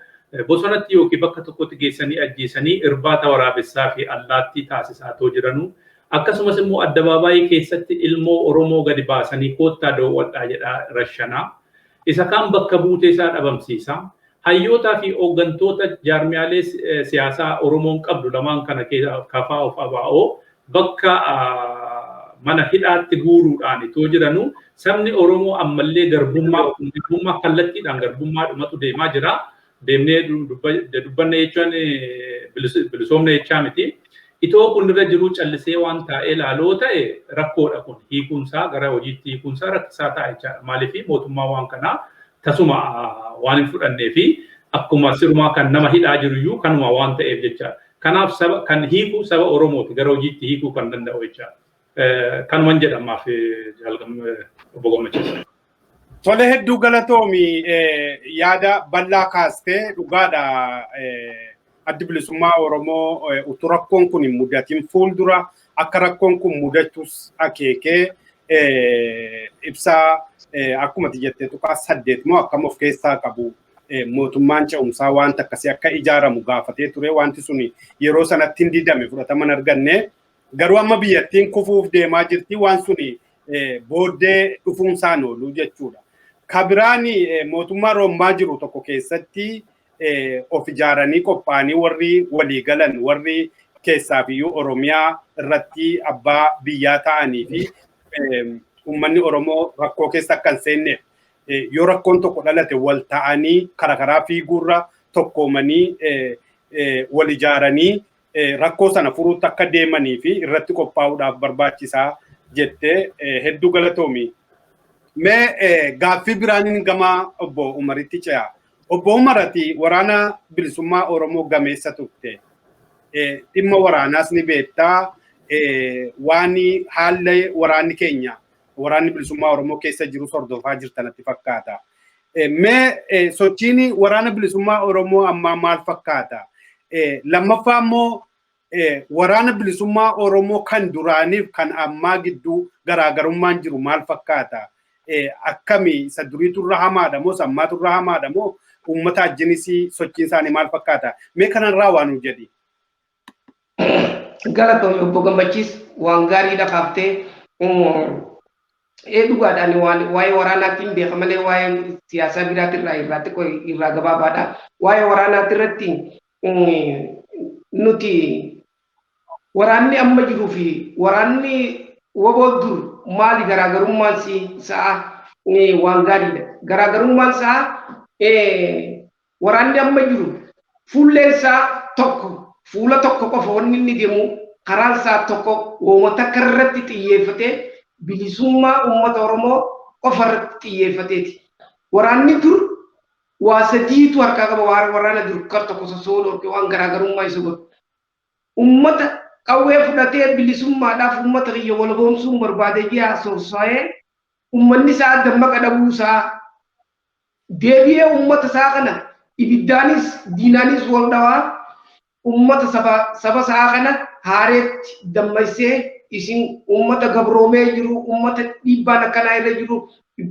bosonatti yookiin bakka tokkotti geessanii ajjeesanii irbaata waraabessaa fi allaattii taasisaa too jiranuu. Akkasumas immoo addabaabaayii keessatti ilmoo Oromoo gadi baasanii "Koottaa daawwadhaa" jedhaa rashanaa. Isa kaan bakka buutee isaa dhabamsiisa. Hayyootaa fi hooggantoota jaarmiyaalee siyaasaa Oromoon qabdu lamaan kana keessa, KFO fi ABO, bakka mana hidhaatti guuruudhaan itoo jiranuu, sabni Oromoo ammallee garbummaa kallattiidhaan garbummaa dhumatu deemaa jira. Deemnee dubbanne jechuun bilisoomne jechaa miti. Itoo kun irra jiru callisee waan taa'ee ilaaloo ta'e, rakkoodha kun hiikuunsaa, gara hojiitti hiikuunsaa rakkisaa ta'a jechaadha. Maaliif mootummaa waan kanaa tasuma waan hin fudhannee fi akkuma sirumaa kan nama hidhaa jiru iyyuu kanuma waan ta'eef jechaadha. Kanaaf saba kan hiiku saba Oromooti, gara hojiitti hiikuu kan danda'u jechaadha. Kanuman jedhamaaf, obbo Gammachiisa. Tole, hedduu galatoomi, yaada bal'aa kaastee. Dhugaadha, Addi Bilisummaa Oromoo utuu rakkoon kun hin mudatin fuuldura akka rakkoon kun mudatus akeekee Ibsaa akkuma jettee tuqaa 8 moo akkam of keessaa qabu mootummaan ce'umsaa wanta akkasii akka ijaaramu gaafatee ture. Wanti suni yeroo sanatti hin didame, fudhatama hin arganne. Garuu amma biyyattiin kufuuf deemaa jirti, waan suni booddee dhufuunsaan oolu jechuudha. Kabiraan mootummaa Roomaa jiru tokko keessatti of ijaaranii qophaa'anii warri walii galan, warri keessaafiyyuu Oromiyaa irratti abbaa biyyaa ta'anii fi uummanni Oromoo rakkoo keessa akka hin seenneef, yoo rakkoon tokko dhalate wal ta'anii karaa karaa fiiguurra tokkoomanii wal ijaaranii rakkoo sana furuutti akka deemanii fi irratti qophaa'uudhaaf barbaachisaa jettee, hedduu galatoomi. Mee gaaffii biraan gama obbo Umaritti ce'a. Obbo Umarati waraana bilisummaa Oromoo gameessa turte. Dhimma waraanaas ni beektaa. Waan haala waraanni keenya, waraanni bilisummaa Oromoo keessa jiru hordofaa jirta natti fakkaata. Mee sochiin waraana bilisummaa Oromoo ammaa maal fakkaata? Lammaffaa immoo waraana bilisummaa Oromoo kan duraaniif kan ammaa gidduu garaagarummaan jiru maal fakkaata? Akkami, isa duriitu irra hamaadha moo isa ammaatu irra hamaadha moo uummata wajjinis sochiin isaanii maal fakkaata? Mee kanarraa waan nu jedhi. Galatoomi obbo Gammachiis, waan gaariidha kaaftee. Ee, dhugaadhaan waan waa'ee waraanaatti hin beeka malee waa'ee siyaasaa biraatti irraa irraa xiqqoo irraa gabaabaadha. Waa'ee waraanaatti irratti nuti waraanni amma jiruu fi waraanni waboo dur maali garaagarummaan sa'a waan gaariidha. Garaagarummaan sa'a waraanni amma jiru fuulleen isaa tokko, fuula tokko qofa wanni inni deemu, karaan isaa tokko, wooma takka irratti xiyyeeffatee, bilisummaa uummata Oromoo qofa irratti xiyyeeffateeti. Waraanni dur waa sadiitu harkaa qaba. Waraana dur kar tokko sosso'uu dhorke, waan garaagarummaa isa godhu. Uummata qawwee fudhatee bilisummaadhaaf uummata kiyya wal boomsuun barbaade ji'a sosso'ee, uummanni isaa dammaqa dhabuu isaa, deebi'ee uummata isaa kana ibiddaanis diinaanis wal dhawaa, uummata saba isaa kana haareetti dammaysee, isin uummata gabroomee jiru, uummata dhiibbaan akkanaa irra jiru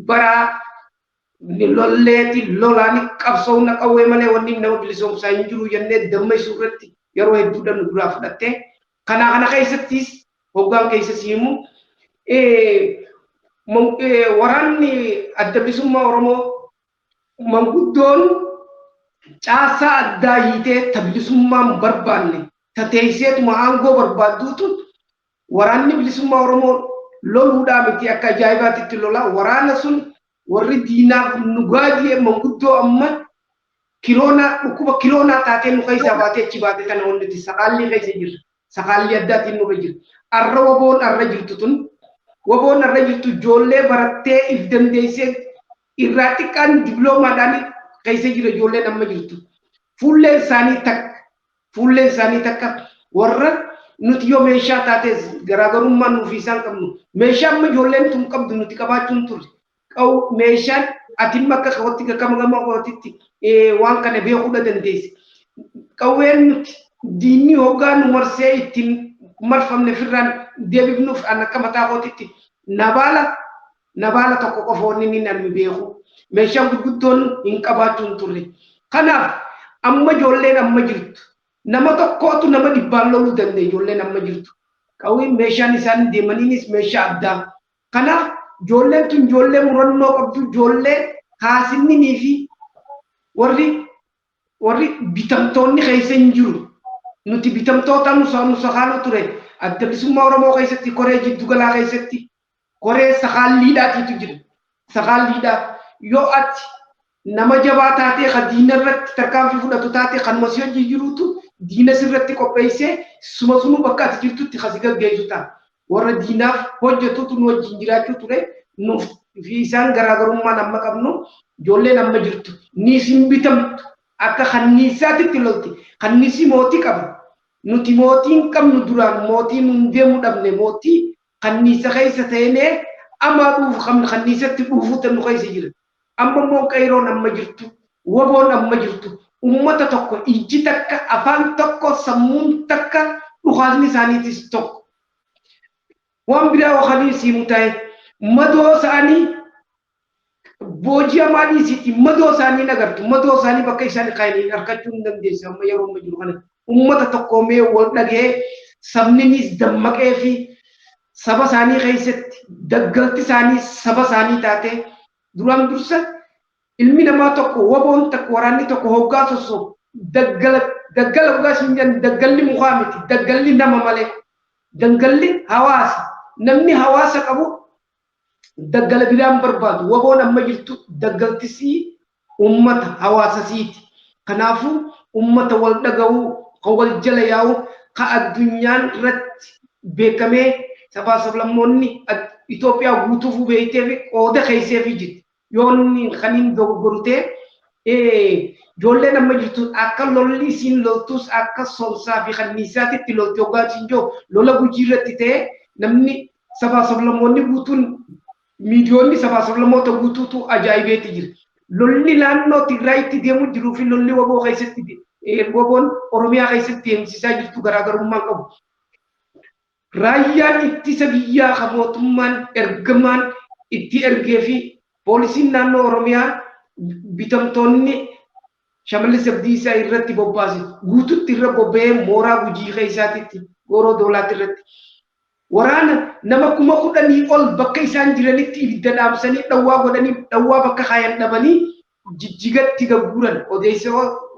baraa lolleeti lolaani qabsoomna, qawwee malee wanni nama bilisoomsaa hin jiru jennee dammaysuu irratti yeroo hedduudha nu duraa fudhattee. Kana keessattis hoggaan keessa siimu waraanni adda bilisummaa Oromoo manguddoon caasaa addaa hiitee ta bilisummaan barbaanne, ta teesseetuma aangoo barbaadduutu waraanni bilisummaa Oromoo loluudhaa miti, akka ajaa'ibaatitti lola. Waraana sun warri diinaaf nu gaadiyee manguddoo amma kiroonaa dhukkuba kiroonaa taatee nu keessaa baatee achi baatee kana wanti saqaalli keessa jira. Saqaalli addaatiin nurra jira. Arra waboon arra jirtu tun, waboon arra jirtu ijoollee barattee if dandeessee irraa xiqqaan diploomaadhaan keessa jira ijoolleen amma jirtu. Fuulleen isaanii takka. Fuulleen isaanii takka. Warra nuti yoo meeshaa taates garaagarummaan nuuf isaan qabnu, meeshaa amma ijoolleen tun qabdu nuti qabaachuun turre. Qabu meeshaan ati imma akka kootti gama gama kootitti waan kana beekuudha dandeesse. Qawween nuti diinni hoggaa nu marsee ittiin marfamne firraan deebifnuuf, an akka mataa kootitti nabaala tokko qofa wanni inni namni beeku. Meeshaan gurguddoon hin qabaachuun turre. Kanaaf amma ijoolleen amma jirtu nama tokkootu nama dhibbaan loluu danda'a ijoolleen amma jirtu. Qawween meeshaan isaan deemaniinis meeshaa addaa. Kanaaf ijoolleen tun ijoollee murannoo qabdu, ijoollee haasinninii fi warri bitamtoonni keessa hin jiru. Nuti bitamtoota nu sakaaluu ture. Adda bilisummaa Oromoo keessatti koree jiddugalaa keessatti koree sakaalliidhaatiitu jira. Sakaalliidhaa yoo ati nama jabaa taatee ka diina irratti tarkaanfii fudhatu taate, kanuma si hojii jiruutu diina sirratti qopheessee suma sunuu bakka ati jirtutti kasi gaggeessu ta'a. Warra diinaaf hojjetutu nu wajjin jiraachuu ture. Nuuf fi isaan garaagarummaan amma qabnu, ijoolleen amma jirtu ni sin bitamtu, akka kanniisaatitti lolti. Kanniisi mootii qaba. Nuti mootii hin qabnu duraan, mootii nun deemu dhabne, mootii kanniisa keessa seenee amaa dhuufu kanniisatti dhuufuu nu keessa jira. Amma immoo qeeroon amma jirtu, waboon amma jirtu ummata tokko, ijji takka, afaan tokko, sammuun takka, dhukaasni isaaniitis tokko. Waan biraa wakanii siimu ta'e Madoo isaanii booji'amaa dhiisitti madoo isaanii nagartu. Madoo isaanii bakka isaan kaayanii harkachuu hin dandeessu amma yeroo amma jiru kana. Uummata tokkoomee wal dhagee sabninis dammaqee fi saba isaanii keessatti daggalti isaanii saba isaanii taate duraan dursa ilmi namaa tokko waboon tokko waraanni tokko hoggaa sossoo daggala daggala hoggaa siin jedhan daggalli mukaa miti, daggalli nama malee, daggalli hawaasa. Namni hawaasa qabu daggala biraan barbaadu. Waboon amma jirtu daggaltisii ummata hawaasa siiti. Kanaafuu ummata wal dhaga'uu, kan wal jala yaa'u, kan addunyaan irratti beekamee sabaa sablammoonni Itoophiyaa guutuuf beektee fi qooda keessee fi jirti. Yoonni kan hin dogoggortee ijoolleen amma jirtu akka lolli isiin loltus akka sonsaa fi kanniisaatitti lolti hoggaa isiin jiru lola Gujii irratti ta'e namni sabaa sablammoonni guutuun miidiyoonni sabaa sablammoota guutuutu ajaa'ibeeti jira. Lolli naannoo Tigraayitti deemu jiruu fi lolli waboo keessatti waboon Oromiyaa keessatti deemsisaa jirtu garaagarummaa qabu. Raayyaan ittisa biyyaa kan mootummaan ergamaan itti ergee fi poolisiin naannoo Oromiyaa bitamtoonni Shamallis Abdiisaa irratti bobbaase guututti irra bobba'ee mooraa Gujii keessaatitti Gooroo Doolaatti irratti waraana nama 10,000 ol bakka isaan jiranitti ibidda dhaamsanii dhawwaa godhanii dhawwaa bakka kaayan dhabanii Jijjigatti gagguuran odeessa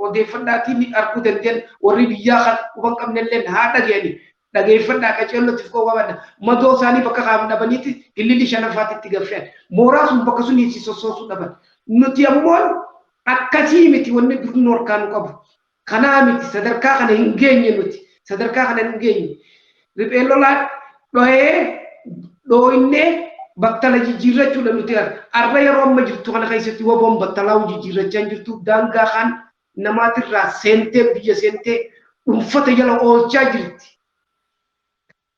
odeeffadhaatiin arguu dandeen warri biyyaa kan quban qabnelleen haa dhagayani dhageeffadhaa qaceellotiif koo qabadha madoo isaanii bakka kaayan dhabaniiti gillilli shanaffaatti gaffean mooraa sun bakka sun si sossoosuu dhaban. Nuti ammoo akkasii miti, wanni dur nu harkaa nu qabu kanaa miti, sadarkaa kana hin geenye, nuti sadarkaa kana hin geenye. Riphee lolaa dhohee dhooynee battala jijjiirrachuudha nuti har'a yeroo amma jirtu kana keessatti waboon battalaa jijjiirrachaa jirtu daangaa kan namaatirraa seentee biyya seentee dhuunfata jala oolchaa jirti.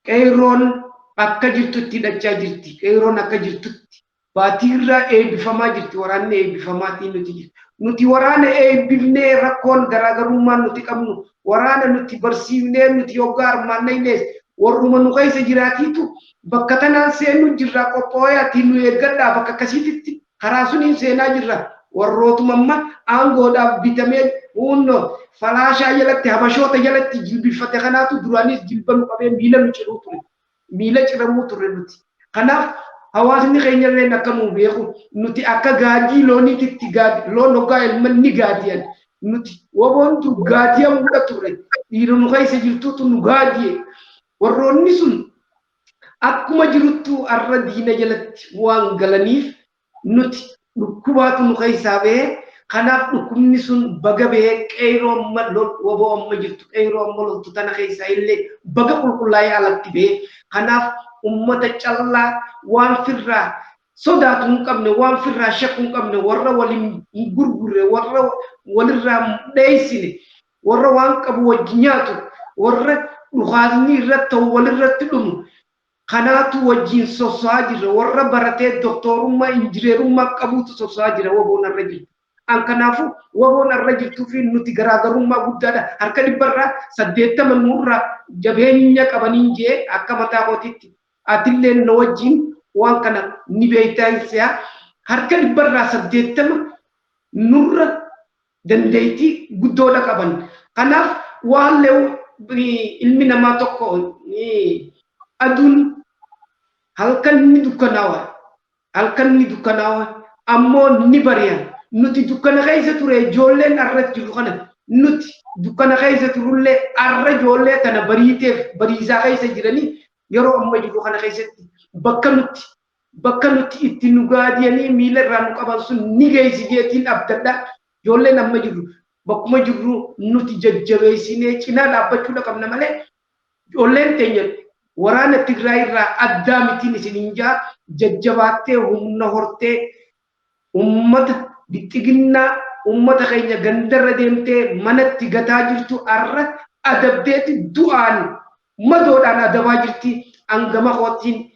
Qeerroon akka jirtutti hidhachaa jirti. Qeerroon akka jirtutti baatiirraa eebbifamaa jirti. Waraanni eebbifamaatiin nuti jirti. Nuti waraana eebbifnee rakkoon garaagarummaan nuti qabnu waraana nuti barsiifnee nuti hoggaa armaan naynees warruma nu keessa jiraatiitu bakka tanaan seenu jirra, qophaa'ee ati nu eeggadhaa bakka akkasiititti karaa suniin seenaa jirra. Warrootuma amma aangoodhaaf bitamee hunnoo falaashaa jalatti habashoota jalatti jilbifate kanaatu duraanis jilba nu qabee miila nu ciruu ture. Miila ciramuu turre nuti. Kanaaf hawaasni keenya illee akka nu beeku nuti akka gaadii looniititti loon hoggaa ilman ni gaadiyan. Nuti waboon dur gaadiyamuudha turre. Dhiira nu keessa jirtuutu nu gaadiye. Warroonni sun akkuma jiruttu har'a diina jalatti waan galaniif nuti dhukkubaatu nu keessaa bahee. Kanaaf dhukkubni sun baga bahee qeeroo amma waboo amma jirtu qeeroo amma loltu tana keessaa illee baga qulqullaa'ee alatti bahee. Kanaaf ummata callaa waan firraa sodaatu hin qabne, waan firraa shakku hin qabne, warra waliin hin gurgurre, warra walirraa dheessine, warra waan qabu wajji nyaatu, warra dhukaasni irratti ta'u walirratti dhumu kanaatu wajjin sosso'aa jirra. Warra baratee doktorummaa injineerummaa qabuutu sosso'aa jira waboon irra jirtu. An kanaafuu waboon irra jirtuu fi nuti garaagarummaa guddaadha. Harka 80% nurraa jabeenya qabaniin jee akka mataa kootitti atillee na wajjin waan kana ni beektaa si'a harka 80% nurra dandeettii guddoodha qaban. Kanaaf waan leewu ilmi namaa tokko aduun halkan ni dukkanaawa, halkan ni dukkanaawa ammoo ni bari'a. Nuti dukkana keessa ture ijoolleen arra jiru kana nuti dukkana keessa turullee arra ijoollee tana bariiteef bariisaa keessa jiranii yeroo amma jiru kana keessatti bakka nuti itti nu gaadiyanii miila irraa nu qaban sun ni geessi jeetiin abdadha. Ijoolleen amma jirru bakkuma jirru nuti jajjabeessinee cinaa dhaabbachuudha qabna malee ijoolleen teenya waraana Tigraay irraa addaa mitiin isin hin jaa jajjabaattee humna hortee ummata bixxiginnaa ummata keenya gandarra deemtee manatti gataa jirtu arra adabdeeti du'aan madoodhaan adabaa jirti. Hangama kootiin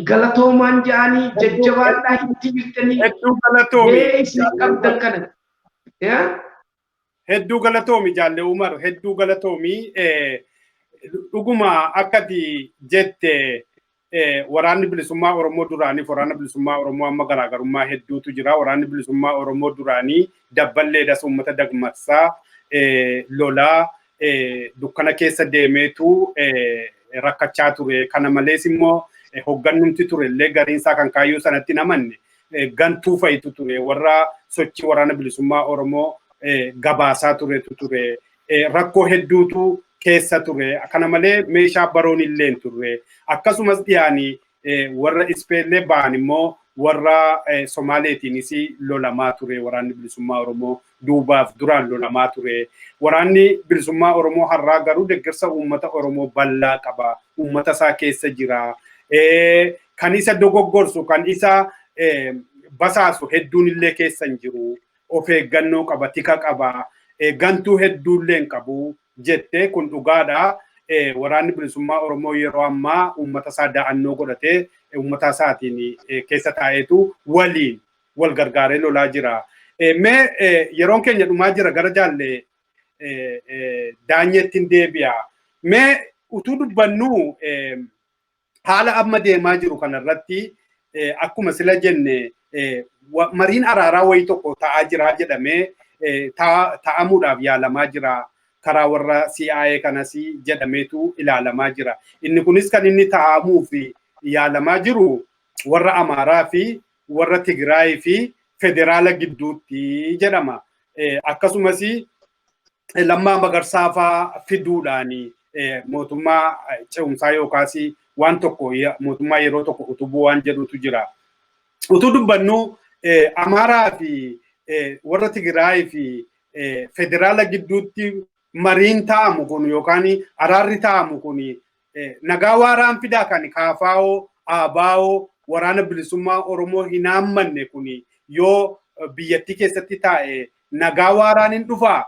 galatoomaan ja'anii jajjabaadhaa itti jirtanii. Hedduu galatoomi. Mee isin qabdan kana. Hedduu galatoomi, Jaalle Umar, hedduu galatoomi. Dhuguma akkati jette. Waraanni bilisummaa Oromoo duraanii fi waraana bilisummaa Oromoo amma garaagarummaa hedduutu jira. Waraanni bilisummaa Oromoo duraanii dabballeedhas uummata dagmarsaa lolaa dukkana keessa deemeetu rakkachaa ture. Kana malees immoo hoggannumti ture illee gariinsaa kan kaayyoo sanatti namanne gantuu fa'itu ture. Warra sochii waraana bilisummaa Oromoo gabaasaa turetu ture. Rakkoo hedduutu keessa ture. Kana malee meeshaa baroon illee hin turre. Akkasumas dhiyaanii warra Ispeellee ba'an immoo warra Somaaleetiinis lolamaa ture. Waraanni bilisummaa Oromoo duubaaf duraan lolamaa ture. Waraanni bilisummaa Oromoo har'aa garuu deeggarsa uummata Oromoo bal'aa qaba. Uummata isaa keessa jira. Kan isa dogoggorsu, kan isa basaasu hedduun illee keessa hin jiru. Of eeggannoo qaba, tika qaba. Gantuu hedduullee hin qabu jettee kun dhugaadha. Waraanni bilisummaa Oromoo yeroo ammaa uummata isaa da'annoo godhatee uummata isaatiin keessa taa'eetu waliin wal gargaaree lolaa jira. Mee yeroon keenya dhumaa jira, gara jaallee Daanyeetti deebi'a. Mee utuu dubbannu haala amma deemaa jiru kanarratti akkuma sila jenne mariin araaraa wayii tokko ta'aa jira jedhamee ta'amuudhaaf yaalamaa jira. Karaa warra CIA kanas jedhameetu ilaalamaa jira. Inni kunis kan inni ta'amuuf yaalamaa jiru warra Amaaraa fi warra Tigraay fi federaala gidduutti jedhama. Akkasumas Lammaa Magarsaa fa'aa fiduudhaan mootummaa ce'umsaa yookaas waan tokko mootummaa yeroo tokko utubuu waan jedhutu jira. Utuu dubbannu Amaaraa fi warra Tigraay fi federaala gidduutti mariin ta'amu kun yookaan araarri ta'amu kun nagaa waaraan fidaa kan KFO, ABO, waraana bilisummaa Oromoo hin haammanne kun yoo biyyattii keessatti taa'e nagaa waaraan hin dhufaa?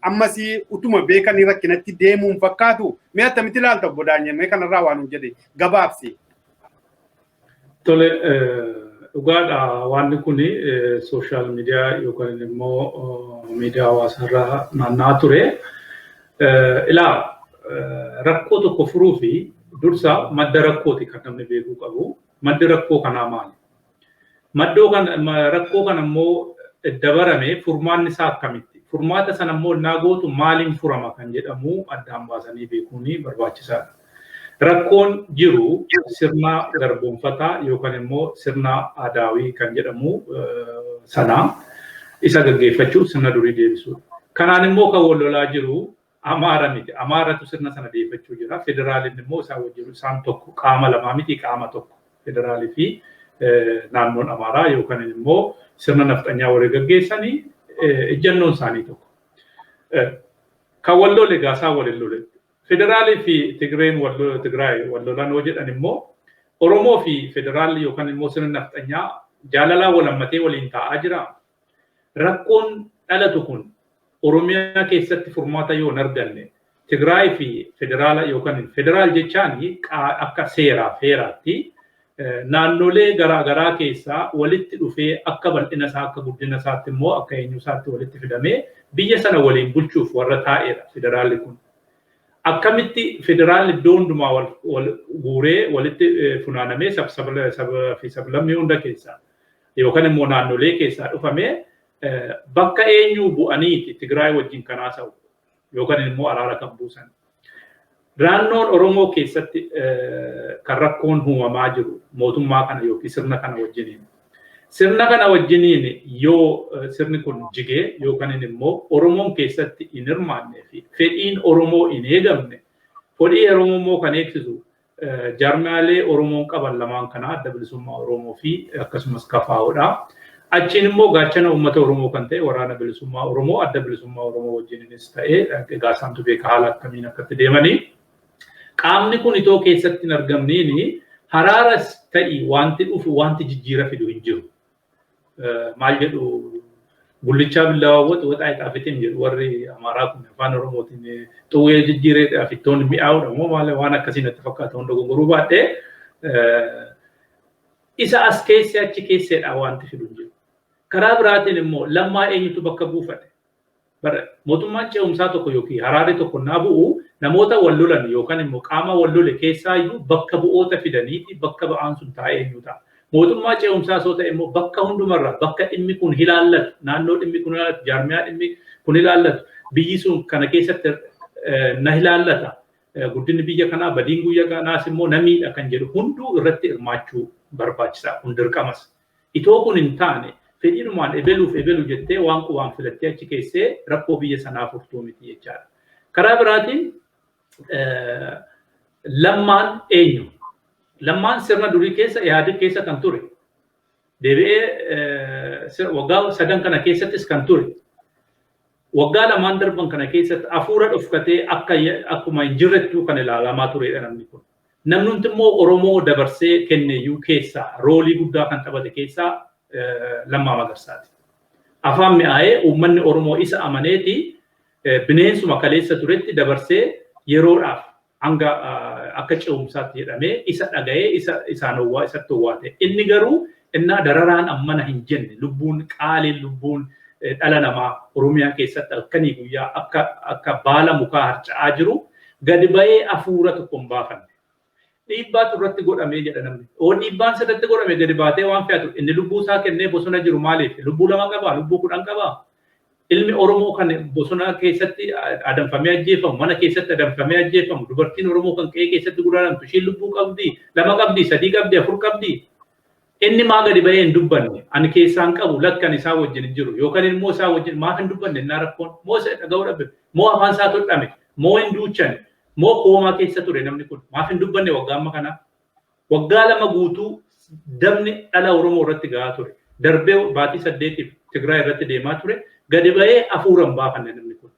Ammas utuma beekanii rakkinatti deemuun fakkaatu. Mee attamitti ilaalta, obbo Daanyee? Mee kanarraa waan nuuf jedhe gabaabsi. Tole, dhugaadha, wanni kun social media yookaan immoo miidiyaa hawaasaarra naanna'aa ture. Ilaa, rakkoo tokko furuu fi dursa madda rakkooti kan namni beekuu qabu. Maddi rakkoo kanaa maali? Maddoo kana rakkoo kana immoo dabarame furmaanni isaa akkamitti? Furmaata sana immoo innaa gootu maaliin furama kan jedhamu addaan baasanii beekuun barbaachisaadha. Rakkoon jiru sirna garboonfataa yookaan immoo sirna adaawii kan jedhamu sana isa gaggeeffachuu, sirna durii deebisuudha. Kanaan immoo kan wal lolaa jiru Amaara miti. Amaaratu sirna sana deeffachuu jira. Federaaliin immoo isaan wajjin, isaan tokko, qaama lamaa miti, qaama tokko. Federaalii fi naannoon Amaaraa yookaan immoo sirna nafxanyaa warri gaggeessanii ejjannoon isaanii tokko. Kan wal lole gaasaa waliin lole. Federaalii fi Tigreen Tigraay wal lolan yoo jedhan immoo Oromoo fi federaalli yookaan immoo sirna nafxanyaa jaalalaa wal hammatee waliin taa'aa jira. Rakkoon dhalatu kun Oromiyaa keessatti furmaata yoo hin arganne, Tigraay fi federaala yookaan federaal jechaan akka seeraa feeraatti naannolee garaa garaa keessaa walitti dhufee akka bal'ina isaa, akka guddina isaatti immoo akka eenyu isaatti walitti fidamee biyya sana waliin bulchuuf warra taa'edha federaalli kun. Akkamitti federaalli iddoo hundumaa wal guuree walitti funaanamee saba fi sablammii hunda keessaa yookaan immoo naannolee keessaa dhufamee bakka eenyuu bu'aniiti Tigraay wajjin kan haasa'u yookaan immoo araara kan buusan? Naannoon Oromoo keessatti kan rakkoon uumamaa jiru mootummaa kana yookiin sirna kana wajjiniin. Sirna kana wajjiniin yoo sirni kun jigee yookaan immoo Oromoon keessatti hin hirmaannee fi fedhiin Oromoo hin eegamne, fedhii Oromoo immoo kan eegsisu jaarmiyaalee Oromoon qaban lamaan kana, Adda Bilisummaa Oromoo fi akkasumas KFOdha. Achiin immoo gaachana uummata Oromoo kan ta'e Waraana Bilisummaa Oromoo, Adda Bilisummaa Oromoo wajjininis ta'ee egaa isaantu beeka haala akkamiin akkatti deemanii. Qaamni kun itoo keessatti hin argamniin haraaras ta'i wanti dhufu wanti jijjiira fidu hin jiru. Maal jedhu, gullichaa billawaa waxaa xaafitiin jedhu warri Amaaraa kun afaan Oromootiin, xuwwee jijjiiree xaafittoon mi'aawudha moo maal, waan akkasii natti fakkaata, hunda gongoruu baadhee isa as keessee achi keesseedha wanti fidu hin jiru. Karaa biraatiin immoo Lammaa eenyutu bakka buufate? Mootummaan ce'umsaa tokko yookiin haraarri tokko naa bu'u namoota wal lolan yookaan immoo qaama wal lole keessaayyuu bakka bu'oota fidaniiti bakka ba'aan sun taa'ee eenyu ta'a. Mootummaa ce'umsaa soo ta'e immoo bakka hundumarraa bakka dhimmi kun ilaallatu, naannoo dhimmi kun ilaallatu, jaarmiyaa dhimmi kun ilaallatu, biyyi sun kana keessatti na ilaallata. Guddinni biyya kanaa, badiin guyya kanaas immoo na miidha kan jedhu hunduu irratti hirmaachuu barbaachisaa, kun dirqamas. Itoo kun hin taane fedhiinumaan ebeluuf ebelu jettee waan qubaan filattee achi keessee rakkoo biyya sanaa furtuu miti jechaadha. Karaa biraatiin Lammaan eenyu? Lammaan sirna durii keessa Ihaadig keessa kan ture. Deebi'ee waggaa 3 kana keessattis kan ture. Waggaa 2 darban kana keessatti hafuura dhofkatee akka akkuma hin jirrettuu kan ilaalamaa turedha namni kun. Namni hundi immoo Oromoo dabarsee kenneyyuu keessaa roolii guddaa kan taphate keessaa Lammaa Magarsaati. Afaan mi'aayee uummanni Oromoo isa amaneeti bineensuma kaleessa turetti dabarsee yeroodhaaf hanga akka ce'umsaatti jedhamee isa dhaga'ee isa isaan owwaa isatti owwaate. Inni garuu innaa dararaan ammana hin jenne, lubbuun qaaliin, lubbuun dhala namaa Oromiyaa keessatti halkanii guyyaa akka baala mukaa harca'aa jiru gadi ba'ee hafuura tokko hin baafanne. Dhiibbaatu irratti godhamee jedha namni. Oo dhiibbaan sirratti godhame gadi baatee waan fe'atu inni lubbuu isaa kennee bosona jiru maaliif? Lubbuu 2 qabaa? Lubbuu 10 qabaa? Ilmi Oromoo kan bosona keessatti adamfamee ajjeefamu, mana keessatti adamfamee ajjeefamu, dubartiin Oromoo kan qe'ee keessatti guraaramtu, ishiin lubbuu qabdi, 2 qabdi, 3 qabdi, 4 qabdi. Inni maa gadi ba'ee hin dubbanne? Ani keessaan qabu lakkan isaa wajjin hin jiru. Yookaan immoo isaa wajjin maaf hin dubbanne innaa rakkoon? Moo isa dhaga'uu dhabe? Moo afaan isaa tolchame? Moo hin duuchane? Moo koomaa keessa ture namni kun? Maaf hin dubbanne waggaa amma kanaa? Waggaa 2 guutuu dabni dhala Oromoo irratti gahaa ture. Darbee baatii 8 Tigraay irratti deemaa ture. Gadi ba'ee hafuura hin baafanne namni kun.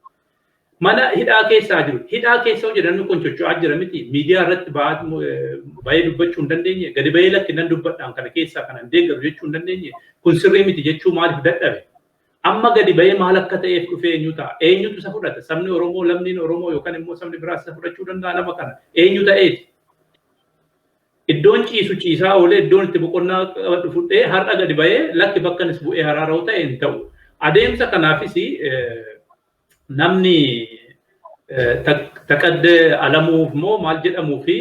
Mana hidhaa keessaa jiru. Hidhaa keessa hojii namni kun socho'aa jira miti. Miidiyaa irratti ba'ee dubbachuu hin dandeenye. Gadi ba'ee lakki nan dubbadhaan kana keessaa kanan deeggaru jechuu hin dandeenye. Kun sirrii miti jechuu maaliif dadhabe? Amma gadi ba'ee maal akka ta'eef dhufee eenyu ta'a? Eenyutu isa fudhata? Sabni Oromoo, lammiin Oromoo yookaan immoo sabni biraas isa fudhachuu danda'a nama kana. Eenyu ta'eeti? Iddoon ciisu ciisaa oolee iddoon itti boqonnaa qabadhu fudhee har'a gadi ba'ee lakki bakka innis bu'ee haraara'u ta'e hin ta'u. Adeemsa kanaafis namni Taqaddee Alamuuf moo maal jedhamuu fi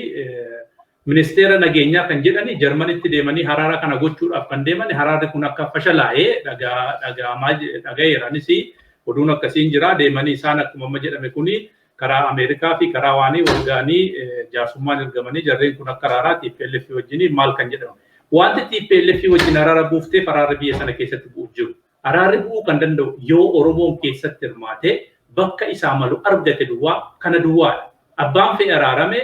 ministeera nageenyaa kan jedhani Jarmanitti deemanii haraara kana gochuudhaaf kan deeman haraarri kun akka fashalaa'ee dhaga'amaa dhaga'eera. Anis oduun akkasiin jira deemanii isaan akkuma amma jedhame kuni karaa Ameerikaa fi karaa waanii wal ga'anii jaarsummaan ergamanii jarreen kun akka araaraa TPLF wajjin maal kan jedhamu. Wanti TPLF wajjin araara buufteef araarri biyya sana keessatti bu'u jiru. Araarri bu'uu kan danda'u yoo Oromoon keessatti hirmaatee bakka isaa malu argate duwwaa kana duwwaadha. Abbaan fe'e araarame,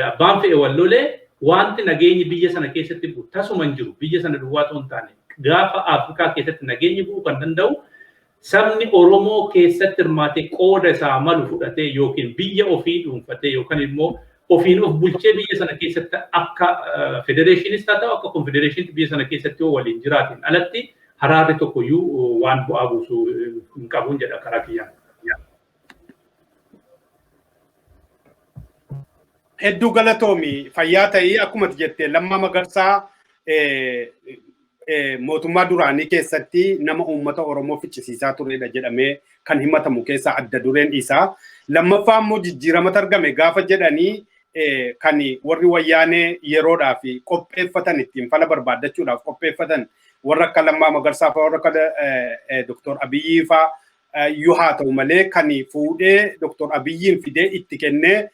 abbaan fe'e wal lolee wanti nageenyi biyya sana keessatti bu'u tasuma hin jiru. Biyya sana duwwaa ta'uu hin taane gaafa Afrikaa keessatti nageenyi bu'uu kan danda'u sabni Oromoo keessatti hirmaatee qooda isaa malu fudhatee yookiin biyya ofii dhuunfatee yookaan immoo ofiin of bulchee biyya sana keessatti akka federeeshiniis haa ta'u akka konfedereeshiniitti biyya sana keessatti yoo waliin jiraatiin alatti haraarri tokkoyyuu waan bu'aa buusu hin qabuun jedha karaa kiyyaan. Hedduu galatoomi fayyaa ta'ii akkuma jette Lammaa Magarsaa mootummaa duraanii keessatti nama uummata Oromoo ficcisiisaa turedha jedhamee kan himatamu keessaa adda dureen isaa. Lammaffaa immoo jijjiiramatu argame gaafa jedhanii kan warri wayyaanee yeroodhaaf qopheeffatan ittiin fala barbaaddachuudhaaf qopheeffatan warra akka Lammaa Magarsaa fa'aa warra akka Dr. Abiyyii fa'aa yoo haa ta'u malee kan fuudhee Dr. Abiyyiin fidee itti kennee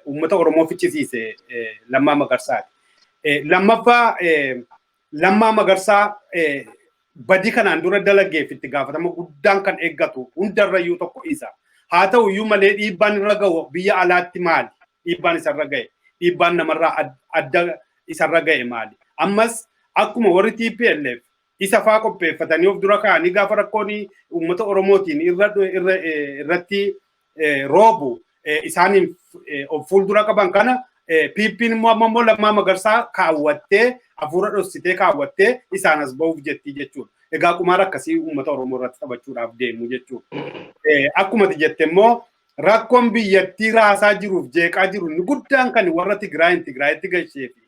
uummata Oromoo ficcisiise Lammaa Magarsaati. Lammaffaa Lammaa Magarsaa badii kanaan dura dalageef itti gaafatama guddaan kan eeggatu hundarrayyuu tokko isa. Haa ta'u iyyuu malee dhiibbaan irra ga'u biyya alaatti maali? Dhiibbaan isarra ga'e. Dhiibbaan namarraa adda isarra ga'e maali? Ammas akkuma warri TPLF isa faa qopheeffatanii of dura kaa'anii gaafa rakkoon uummata Oromootiin irratti roobu isaaniin of fuuldura qaban kana PP'n immoo amma immoo Lammaa Magarsaa kaawwattee hafuura dhoksitee kaawwattee isaan as ba'uuf jetti jechuudha. Egaa qumaara akkasii uummata Oromoo irratti taphachuudhaaf deemu jechuudha. Akkuma ati jette immoo rakkoon biyyattii raasaa jiruuf jeeqaa jiru inni guddaan kan warra Tigraayin Tigraayitti gashee fi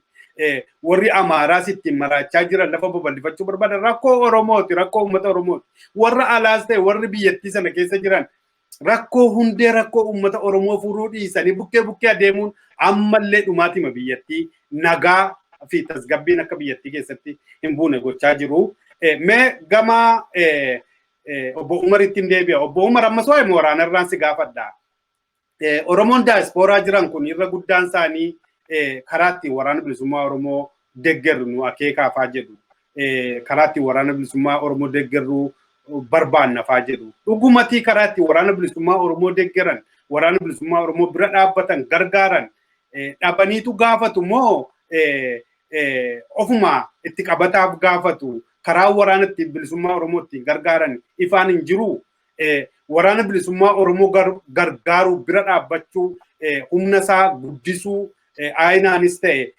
Warri Amaaraas ittiin maraachaa jiran, lafa babal'ifachuu barbaadan, rakkoo Oromooti, rakkoo uummata Oromooti. Warra alaas ta'e warri biyyattii sana keessa jiran rakkoo hundee rakkoo uummata Oromoo furuu dhiisanii bukkee bukkee adeemuun ammallee dhumaatima biyyattii, nagaa fi tasgabbiin akka biyyattii keessatti hin buune gochaa jiru. Mee gama obbo Umaritti hin deebi'a. Obbo Umar, ammas waa'ee waraanarraan si gaafadha. Oromoon daayispooraa jiran kun irra guddaan isaanii karaa ittiin Waraana Bilisummaa Oromoo deeggarru nu akeekaafaa jedhu. Karaa ittiin Waraana Bilisummaa Oromoo deeggarru barbaannafaa jedhu. Dhugumatii karaa ittiin Waraana Bilisummaa Oromoo deeggaran, Waraana Bilisummaa Oromoo bira dhaabbatan, gargaaran dhabaniitu gaafatu moo ofuma itti qabataaf gaafatu? Karaa waraana ittiin bilisummaa Oromoo ittiin gargaaran ifaan hin jiru? Waraana Bilisummaa Oromoo gargaaruu, bira dhaabbachuu, humna isaa guddisuu, aayinaanis ta'e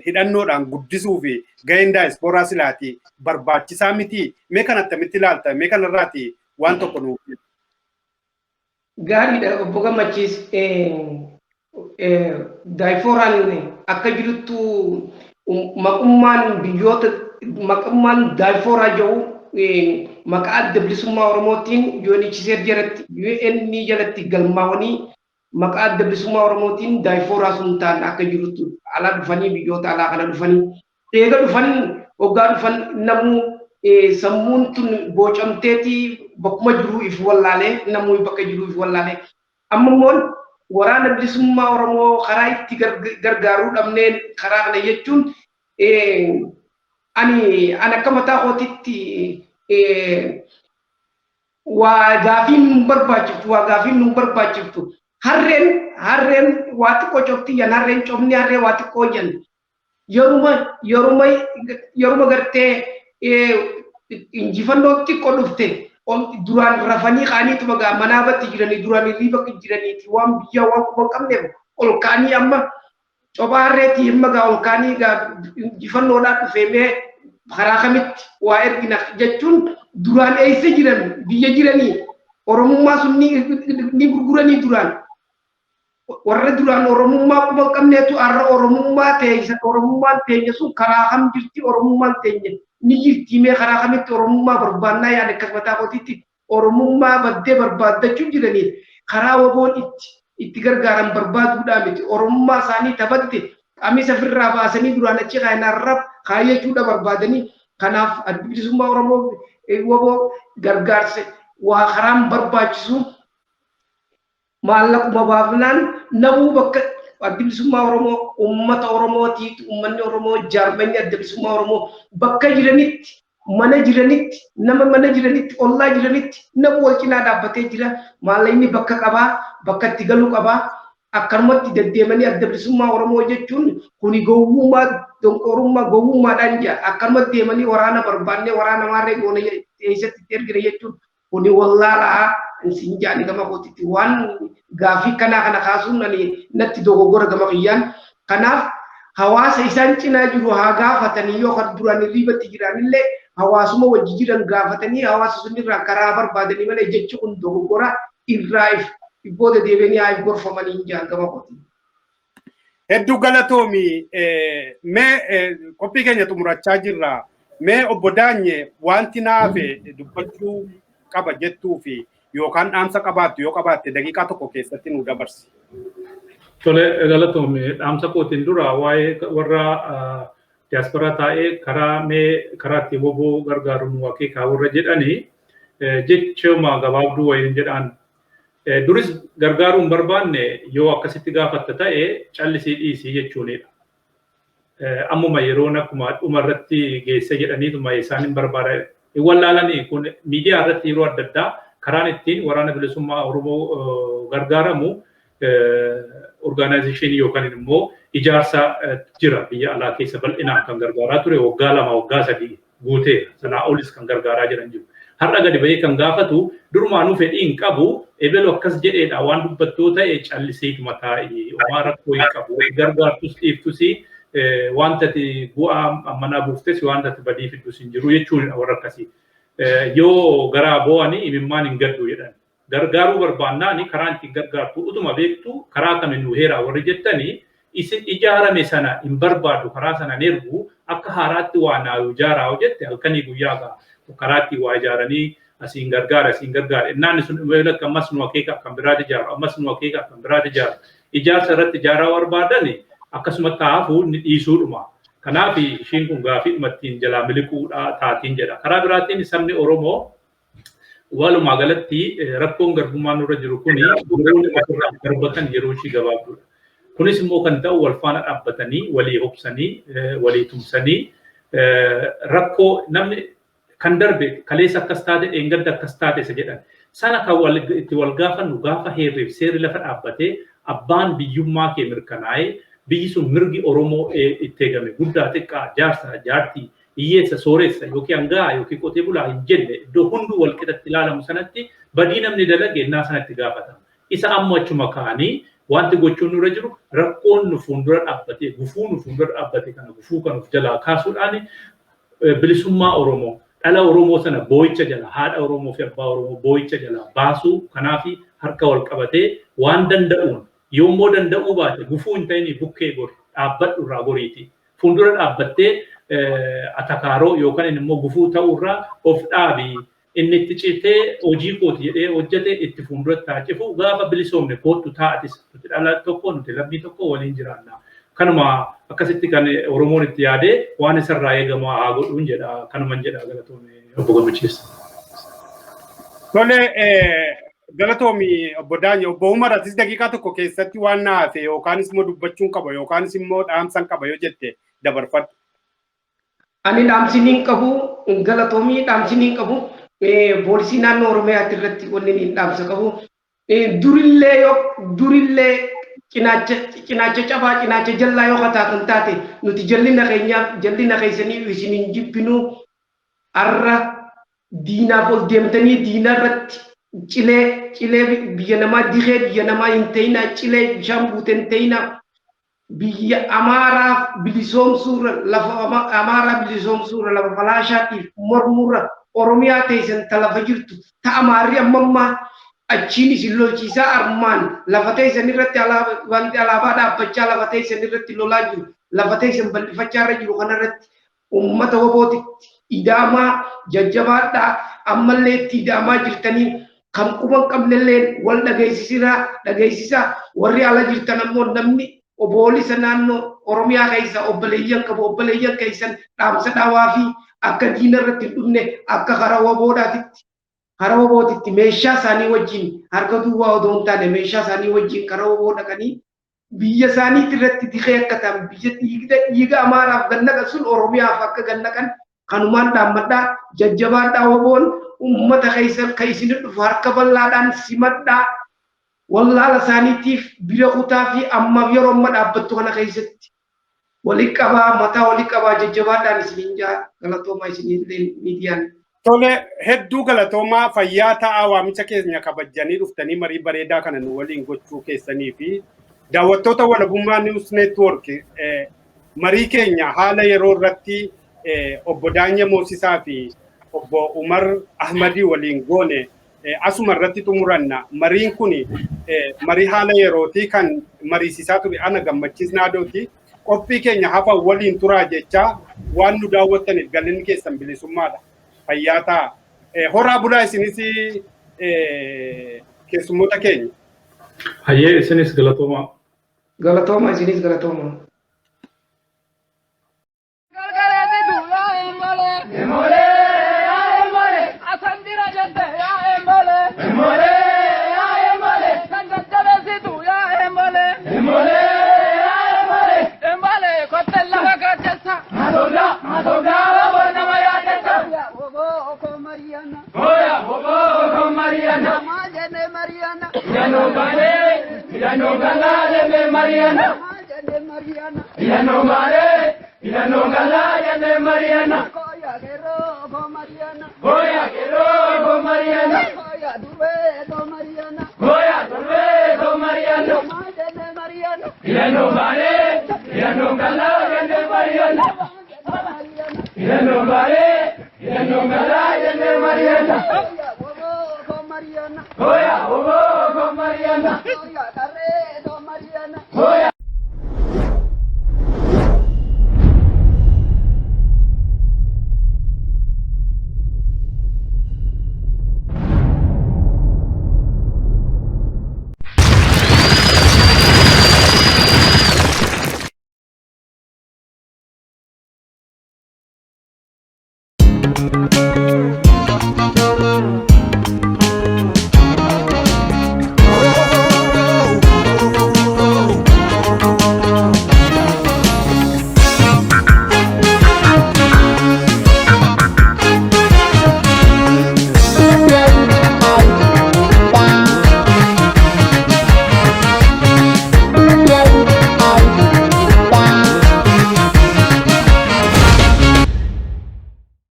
hidhannoodhaan guddisuu fi gaheen daayispooraa silaati barbaachisaa miti? Mee kan attamitti ilaalta? Mee kanarraati waan tokko nuuf. Gaariidha, obbo Gammachiis. Daayifooraan akka jiruttu maqummaan biyyoota maqummaan daayifooraa jedhu maqaa Adda Bilisummaa Oromootiin UNHCR jalatti, UN jalatti galmaawanii maqaa Adda Bilisummaa Oromootiin daayifooraa sun ta'an akka jiruttu alaa dhufanii, biyyoota alaa kana dhufanii eega dhufan, hoggaa dhufan namuu sammuun tun bocamteetii bakkuma jiruu if wallaalee, namuu bakka jiruu if wallaalee, amma immoo Waraana Bilisummaa Oromoo karaa itti gargaaruu dhabneen karaa kana jechuun ani akka mataa kootitti waa gaafiin nu barbaachiftu, waa gaafiin nu barbaachiftu. Harreen waa xiqqoo cofti yan, harreen cofni harree waa xiqqoo yan yeruma gartee injifannoo xiqqoo dhufte duraan rafanii ka'aniituma gaa manaabatti jiranii, duraan hirriiba jiraniiti, waan biyyaa waan quba hin qabneef ol ka'anii amma cophaa harreetii himma gaa ol ka'anii gaa injifannoodhaan dhufee mee karaa kamitti waa ergina jechuun, duraan eessa jiran? Biyya jiranii Oromummaa sun ni gurguranii. Duraan warra duraan Oromummaa quba hin qabneetu har'a Oromummaa teessa. Oromummaan teenya sun karaa kam jirti? Oromummaan teenya ni jirti, mee karaa kamitti Oromummaa barbaannaa yaada? Akkas mataa kootiitti Oromummaa baddee barbaaddachuu jiranii karaa WBOn itti gargaaran barbaaduudhaa miti. Oromummaa isaanii tabatte qamisa ofirraa baasanii duraan achi kaayan har'a kaayyachuudha barbaadanii. Kanaaf Adda Bilisummaa Oromoo WBO gargaarsa waa karaan barbaachisu maallaquma baafnaan namuu bakka Adda Bilisummaa Oromoo uummata Oromootiif, uummanni Oromoo, jaarmanni Adda Bilisummaa Oromoo bakka jiranitti, mana jiranitti, nama mana jiranitti, ollaa jiranitti nama wal cinaa dhaabbatee jira. Maallaqni bakka qabaa, bakka itti galu qabaa. Akkanumatti deddeemanii Adda Bilisummaa Oromoo jechuun kuni gowwummaa, donqoorummaa, gowwummaadhaan jira. Akkanumatti deemanii waraana barbaannee waraana maarree goone eessatti itti ergine jechuun kuni wallaalaa sin jaani. Gama kootitti waan gaafii kanaa kana kaasuun ani natti dogoggora gama kiyyaan. Kanaaf hawaasa isaan cinaa jiru haa gaafatanii, yoo kan duraan hirriibatti jiranillee hawaasuma wajji jiran gaafatanii hawaasa sunirraa karaa barbaadanii malee jechi kun dogoggora, irraa if booda deebi'anii haa if gorfamanii hin jaan gama kootiin. Hedduu galatoomi. Mee qophii keenya xumurachaa jirra. Mee obbo Daanye, wanti naafe dubbachuu qaba jettuu fi yookaan dhaamsa qabaattu yoo qabaatte daqiiqaa tokko keessatti nu dabarsi. Tole, galatoomi. Dhaamsa kootiin dura waa'ee warra diyaasporaa taa'ee karaa mee karaa itti WBO gargaaru nu akeekaa warra jedhanii jechuma gabaabduu wayiin jedhaan. Duris gargaaruu hin barbaanne yoo akkasitti gaafatta ta'e callisii dhiisii jechuunidha. Ammuma yeroon akkuma dhuma irratti geesse jedhaniituma isaan hin barbaada. Hin wallaalanii kun miidiyaa irratti yeroo adda addaa karaan ittiin Waraana Bilisummaa Oromoo gargaaramu organization yookaan immoo ijaarsa jira biyya alaa keessa bal'inaan kan gargaaraa ture, waggaa 2, waggaa 3 guuteera, sanaa olis kan gargaaraa jiran jiru. Har'a gadi bahee kan gaafatu durumaanuu fedhii hin qabu, ebelu akkas jedheedha waan dubbattoo ta'e callisiituma taa'i, homaa rakkoo hin qabu, gargaartus dhiiftus wanta ati bu'aa manaa buuftes wanta ati badii fiddus hin jiru jechuudha warra akkasii. Yoo garaa boo'anii imimmaan hin gaddu jedhan. Gargaaruu barbaannaani karaan ittiin gargaartu utuma beektu karaa kamiin nu heeraa warri jettanii Isin ijaarame sana hin barbaadu, karaa sana hin ergu, akka haaraatti waa naa ijaaraa hojjette halkanii guyyaa karaatti waa ijaaranii asiin gargaara, asiin gargaara. Innaan sun lakka ammas nu akeeka kan biraati ijaaru, ammas nu akeeka kan biraati ijaaru. Ijaarsa irratti ijaaraa barbaadan akkasuma taa'afu inni dhiisuudhuma. Kanaaf ishiin kun gaafii ittiin jalaa miliquudha taatiin jedha. Karaa biraatiin sabni Oromoo walumaa galatti rakkoon garbummaa nurra jiru kuni yeroon ofirraa darbatan yeroo ishii gabaabduudha. Kunis immoo kan ta'u wal faana dhaabbatanii, walii hobsanii, walii tumsanii, rakkoo namni kan darbe kaleessa akkas taate, dheengadda akkas taate isa jedhan. Sana kan itti wal gaafannu gaafa heerriif seerri lafa dhaabbatee abbaan biyyummaa kee mirkanaa'ee biyyi sun mirgi Oromoo itti eegame, guddaa xiqqaa, jaarsa jaartii, hiyyeessa sooressa yookiin hangaa yookiin qotee bulaa hin jenne, iddoo hunduu wal qixatti ilaalamu sanatti badii namni dalage innaa sanatti gaafatama. Isa amma achuma ka'anii wanti gochuun nurra jiru rakkoon nu fuuldura dhaabbatee, gufuu nu fuuldura dhaabbate kana, gufuu kan of jalaa kaasuudhaan bilisummaa Oromoo, dhala Oromoo sana boo'icha jala, haadha Oromoo fi abbaa Oromoo boo'icha jala baasuu. Kanaaf harka wal qabatee waan danda'uun, yommuu danda'uu baate gufuu hin ta'in bukkee gori, dhaabbadhu irraa goriiti. Fuuldura dhaabbattee atakaaroo yookaan immoo gufuu ta'uurraa of dhaabi. Inni itti citee hojii kooti jedhee hojjete itti fuulduratti haa cifu. Gaafa bilisoomne koottu taa'atis, nuti dhala tokko, nuti lammii tokko, waliin jiraanna. Kanuma akkasitti kan Oromoon itti yaadee waan isarraa eegamu haa godhuun jedha. Kanuman jedha, galatoome obbo Gammachiis. Tole, galatoomi obbo Daanye. Obbo Umar, atis daqiiqaa tokko keessatti waan na hafe yookaanis immoo dubbachuun qaba yookaanis immoo dhaamsan qaba yoo jette dabarfadhu. Ani dhaamsiniin qabu, galatoomii, dhaamsiniin qabu poolisii naannoo Oromiyaatti irratti wanni inni dhaamsa qabu. Durillee yoo durillee cinaacha cabaa, cinaacha jallaa yoo kataatan taate, nuti jallina keenyaaf jallina keessanii isin hin jibbinu. Arra diinaaf ol deemtanii diina irratti cilee biyya namaa dikee biyya namaa hin ta'inaa, cilee bishaan buute hin ta'inaa. Biyya Amaaraaf bilisoomsuurra, lafa Amaaraa bilisoomsuurra, lafa falaashaatiif mormuurra, Oromiyaa teessan ta lafa jirtu ta Amaarri ammammaa achiin isin lolchiisaa, armaan lafa teessan irratti wanti alaabaa dhaabbachaa, lafa teessan irratti lolaa jiru, lafa teessan bal'ifachaa irra jiru kanarratti uummata wabootitti idaamaa, jajjabaadhaa. Ammallee itti idaamaa jirtanii kan quban qabnellee wal dhageessisaa, dhageessisaa. Warri ala jirtan ammoo namni oboolisa naannoo Oromiyaa keessa obboleeyyan qabu, obboleeyyan keessan dhaamsa dhaawaa fi akka diina irratti hin dhufne, akka karaa waboodhaatitti, karaa wabootitti meeshaa isaanii wajjin, harka duwwaa odoo hin taane meeshaa isaanii wajjin karaa waboo dhaqanii biyya isaaniitti irratti dikee akka ta'an, biyya dhiiga Amaaraaf gannaqan sun Oromiyaaf akka gannaqan kanumaan dhaammadhaa. Jajjabaadhaa, waboon uummata keessa kan isin dhufu harka bal'aadhaan simadhaa, wallaala isaaniitiif bira kutaa fi ammaaf yeroo amma dhaabbattu kana keessatti walii qabaa, mataa walii qabaa, jajjabaadhaan isiniin jaa. Galatoomaa isinillee miidiyaan. Tole, hedduu galatoomaa, fayyaa ta'aa. Waamicha keenya kabajjanii dhuftanii marii bareedaa kana nu waliin gochuu keessanii fi daawwattoota Walabummaa News Network, marii keenya haala yeroo irratti obbo Daanye Moosisaa fi obbo Umar Ahmadii waliin goone asuma irratti xumuranna. Mariin kun marii haala yerootii kan mariisisaa ture ana Gammachiis Naadooti. Qophii keenya hafan waliin turaa jechaa, waan nu daawwattaniif galanni keessan bilisummaadha. Fayyaa ta'a. Horaa bulaa isinis keessummoota keenya. Hayyee, isinis galatoomaa. Galatooma, isinis galatooma. Mariana.